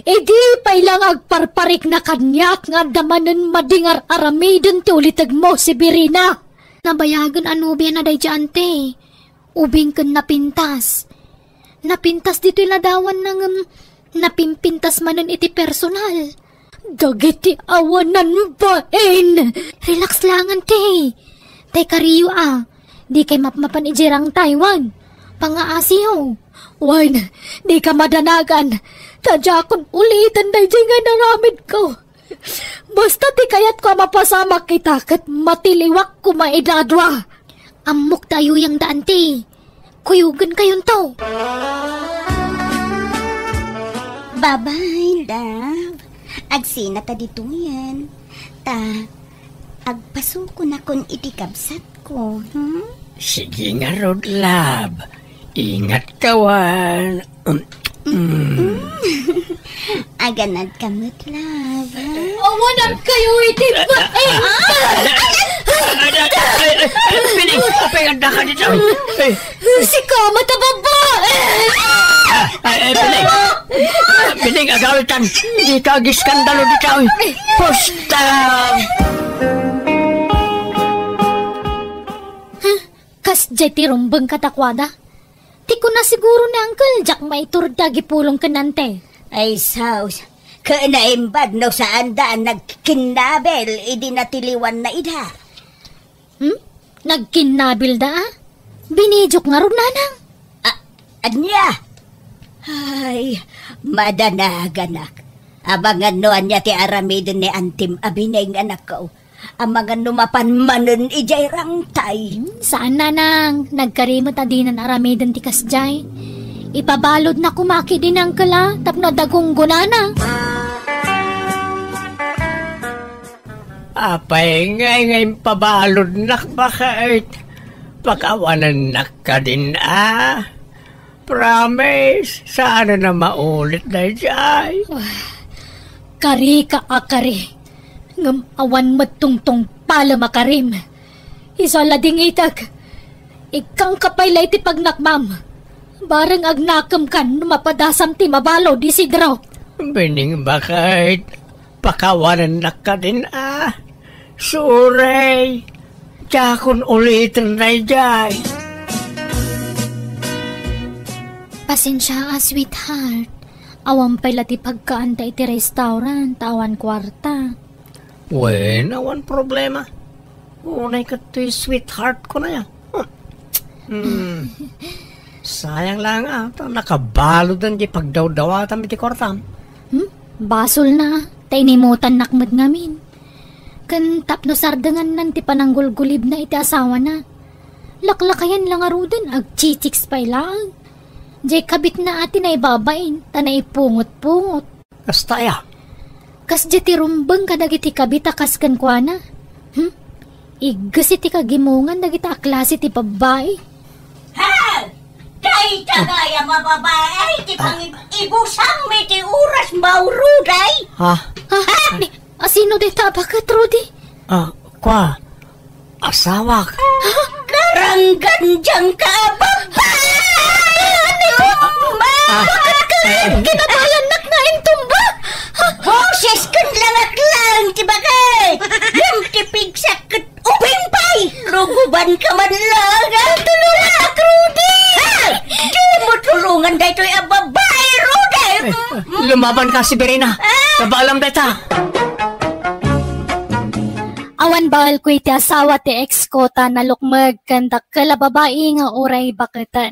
idi pay la nga agparparikna kaniak nga adda manen madi nga ar-aramiden ti ulitegmo, Severina. Nabayagen a nobiana daydiay, Auntie. Ubing ken napintas. Napintas ditoy ladawanna ngem napimpintas manen iti personal. Dagiti awanan bain! Relax lang, Auntie. Tay kariyo a, dikay mapmapan idiay rangtaywan. Pangaasiyo. Wen, dika madanagan, ta diakon uliten daydiay nga inaramidko. Basta ti kayatko a mapasamak ita ket matiliwak koma ida a dua. Ammok ta ayuyangda, anti. Kuyogenkayonto. Bye-bye, love. Agsina ta ditoyen. Ta, agpasukonakon iti kabsatko, hmm? Sige ngarud, love. Ingatka wen. Mm. Aganadka met, love, ha? Awanadkayo iti ba-, eh! Ay, ay, ay, ay, Piling, apay, andaka dito. Eh. Sika, mata babae! Ay, ay, Piling. Piling, agawitan. Dika agiskandalo dito. Pusta! Huh? Kasdiay ti rumbeng kadakuada. Ti kuna siguro ni Uncle, diak maiturda agipulong ken Ante. Ay, sus. Ket naimbag no saanda a nagkinnabil idi natiliwanna ida. Hmm? Nagkinnabilda, a? Binidiok ngarud, nanang. A-, ania? Ay, madanaganak. Amangan no ania ti aramiden ni Antim a bining, anakko. Amangan no mapan manen idiay rangtay. Hmm, saan, nanang. Nagkari met a dinan aramiden ti kasdiay. Ipabaludna koma ketdi ni Uncle a tapno adda gunggonana. Apay ngay nga impabaludnak, baket? Pakawanennak kadin a. Promise, saan a maulit daydiay. Ah, karika a kari. Ngem awan met tungtungpalem a karim. Isu a ladingitek. Ikkangka pay la iti pagnakmam. Bareng agnakemkan no mapadasam ti mabalud, Isidro. Bining, baket. Pakawanennak kadin a. Sorry. Diakon uliten daydiay. Pasensia a, sweetheart. Awan pay la ti pagkaanta iti restaurant, ta awan kuarta. Wen, awan problema. Unay ket toy sweetheart ko na ya. Hmm. Sayang lang a, ta nakabaluden ti pagdawdawatam iti kuartam. Hmm? Basolna, ta inimutannak met ngamin. Ken tapno sardengannan ti pananggulgulibna iti asawana. Laklakayan la ngaruden, agchichiks pay laeng. Diay kabitna a ti naibabain, ta naipungot-pungot. Kasta aya? Kasdiay ti rumbeng kadagiti kabit a kas kenkuana. Hmm? Igges iti kagimongan dagita a klase ti babbai. Ha! Dayta gayam a babai ti pangib-ibusam iti oras, Ma'am Ruday? Ha? Ha? Ni-, asino dayta a baket, Rudy? Ah, kua, asawak. Karanggan diay ka, babai! Ano? Ah, eh, kinabayannak nga intumba. Boses ken langak lang ti baket. Ngem ti pigsak ket ubing pay. Luguban ka man lang, ha? Tulungan, Rudy! Ha? Di mo tulungan daytoy a babai, Rudy! Eh, lumaban ka, Severina. Ah! Kabaalam dayta. Awan baelko iti asawa ti ex ko ta nalukmeg ken dakkel a babai nga uray baketen.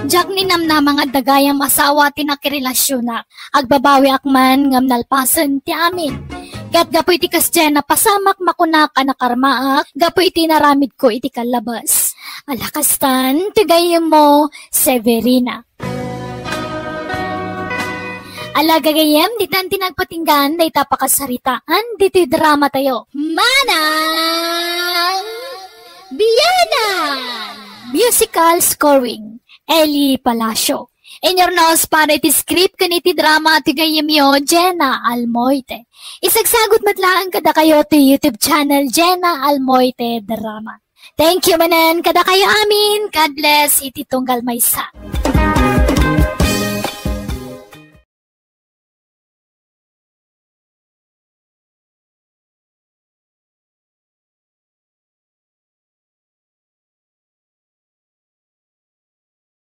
Diak ninamnama nga adda gayam asawa ti nakirelasionak. Agbabawiak man ngem nalpasen ti amin. Ket gapu iti kasdiay a napasamak, makunak a nakarmaak gapu iti inaramidko iti kallabes. Ala kastan ti gayyemmo, Severina. Ala gagayyem, ditan ti nagpatinggaan dayta pakasaritaan ditoy dramatayo. Manang Biyanan! Musical scoring, Eli Palacio. Inyurnos para iti script ken iti drama ti gayyemyo, Jenna Almoite. Isagsagut met laeng kadakayo ti YouTube channel, Jenna Almoite Drama. Thank you manen kadakayo amin. God bless iti tunggal maysa.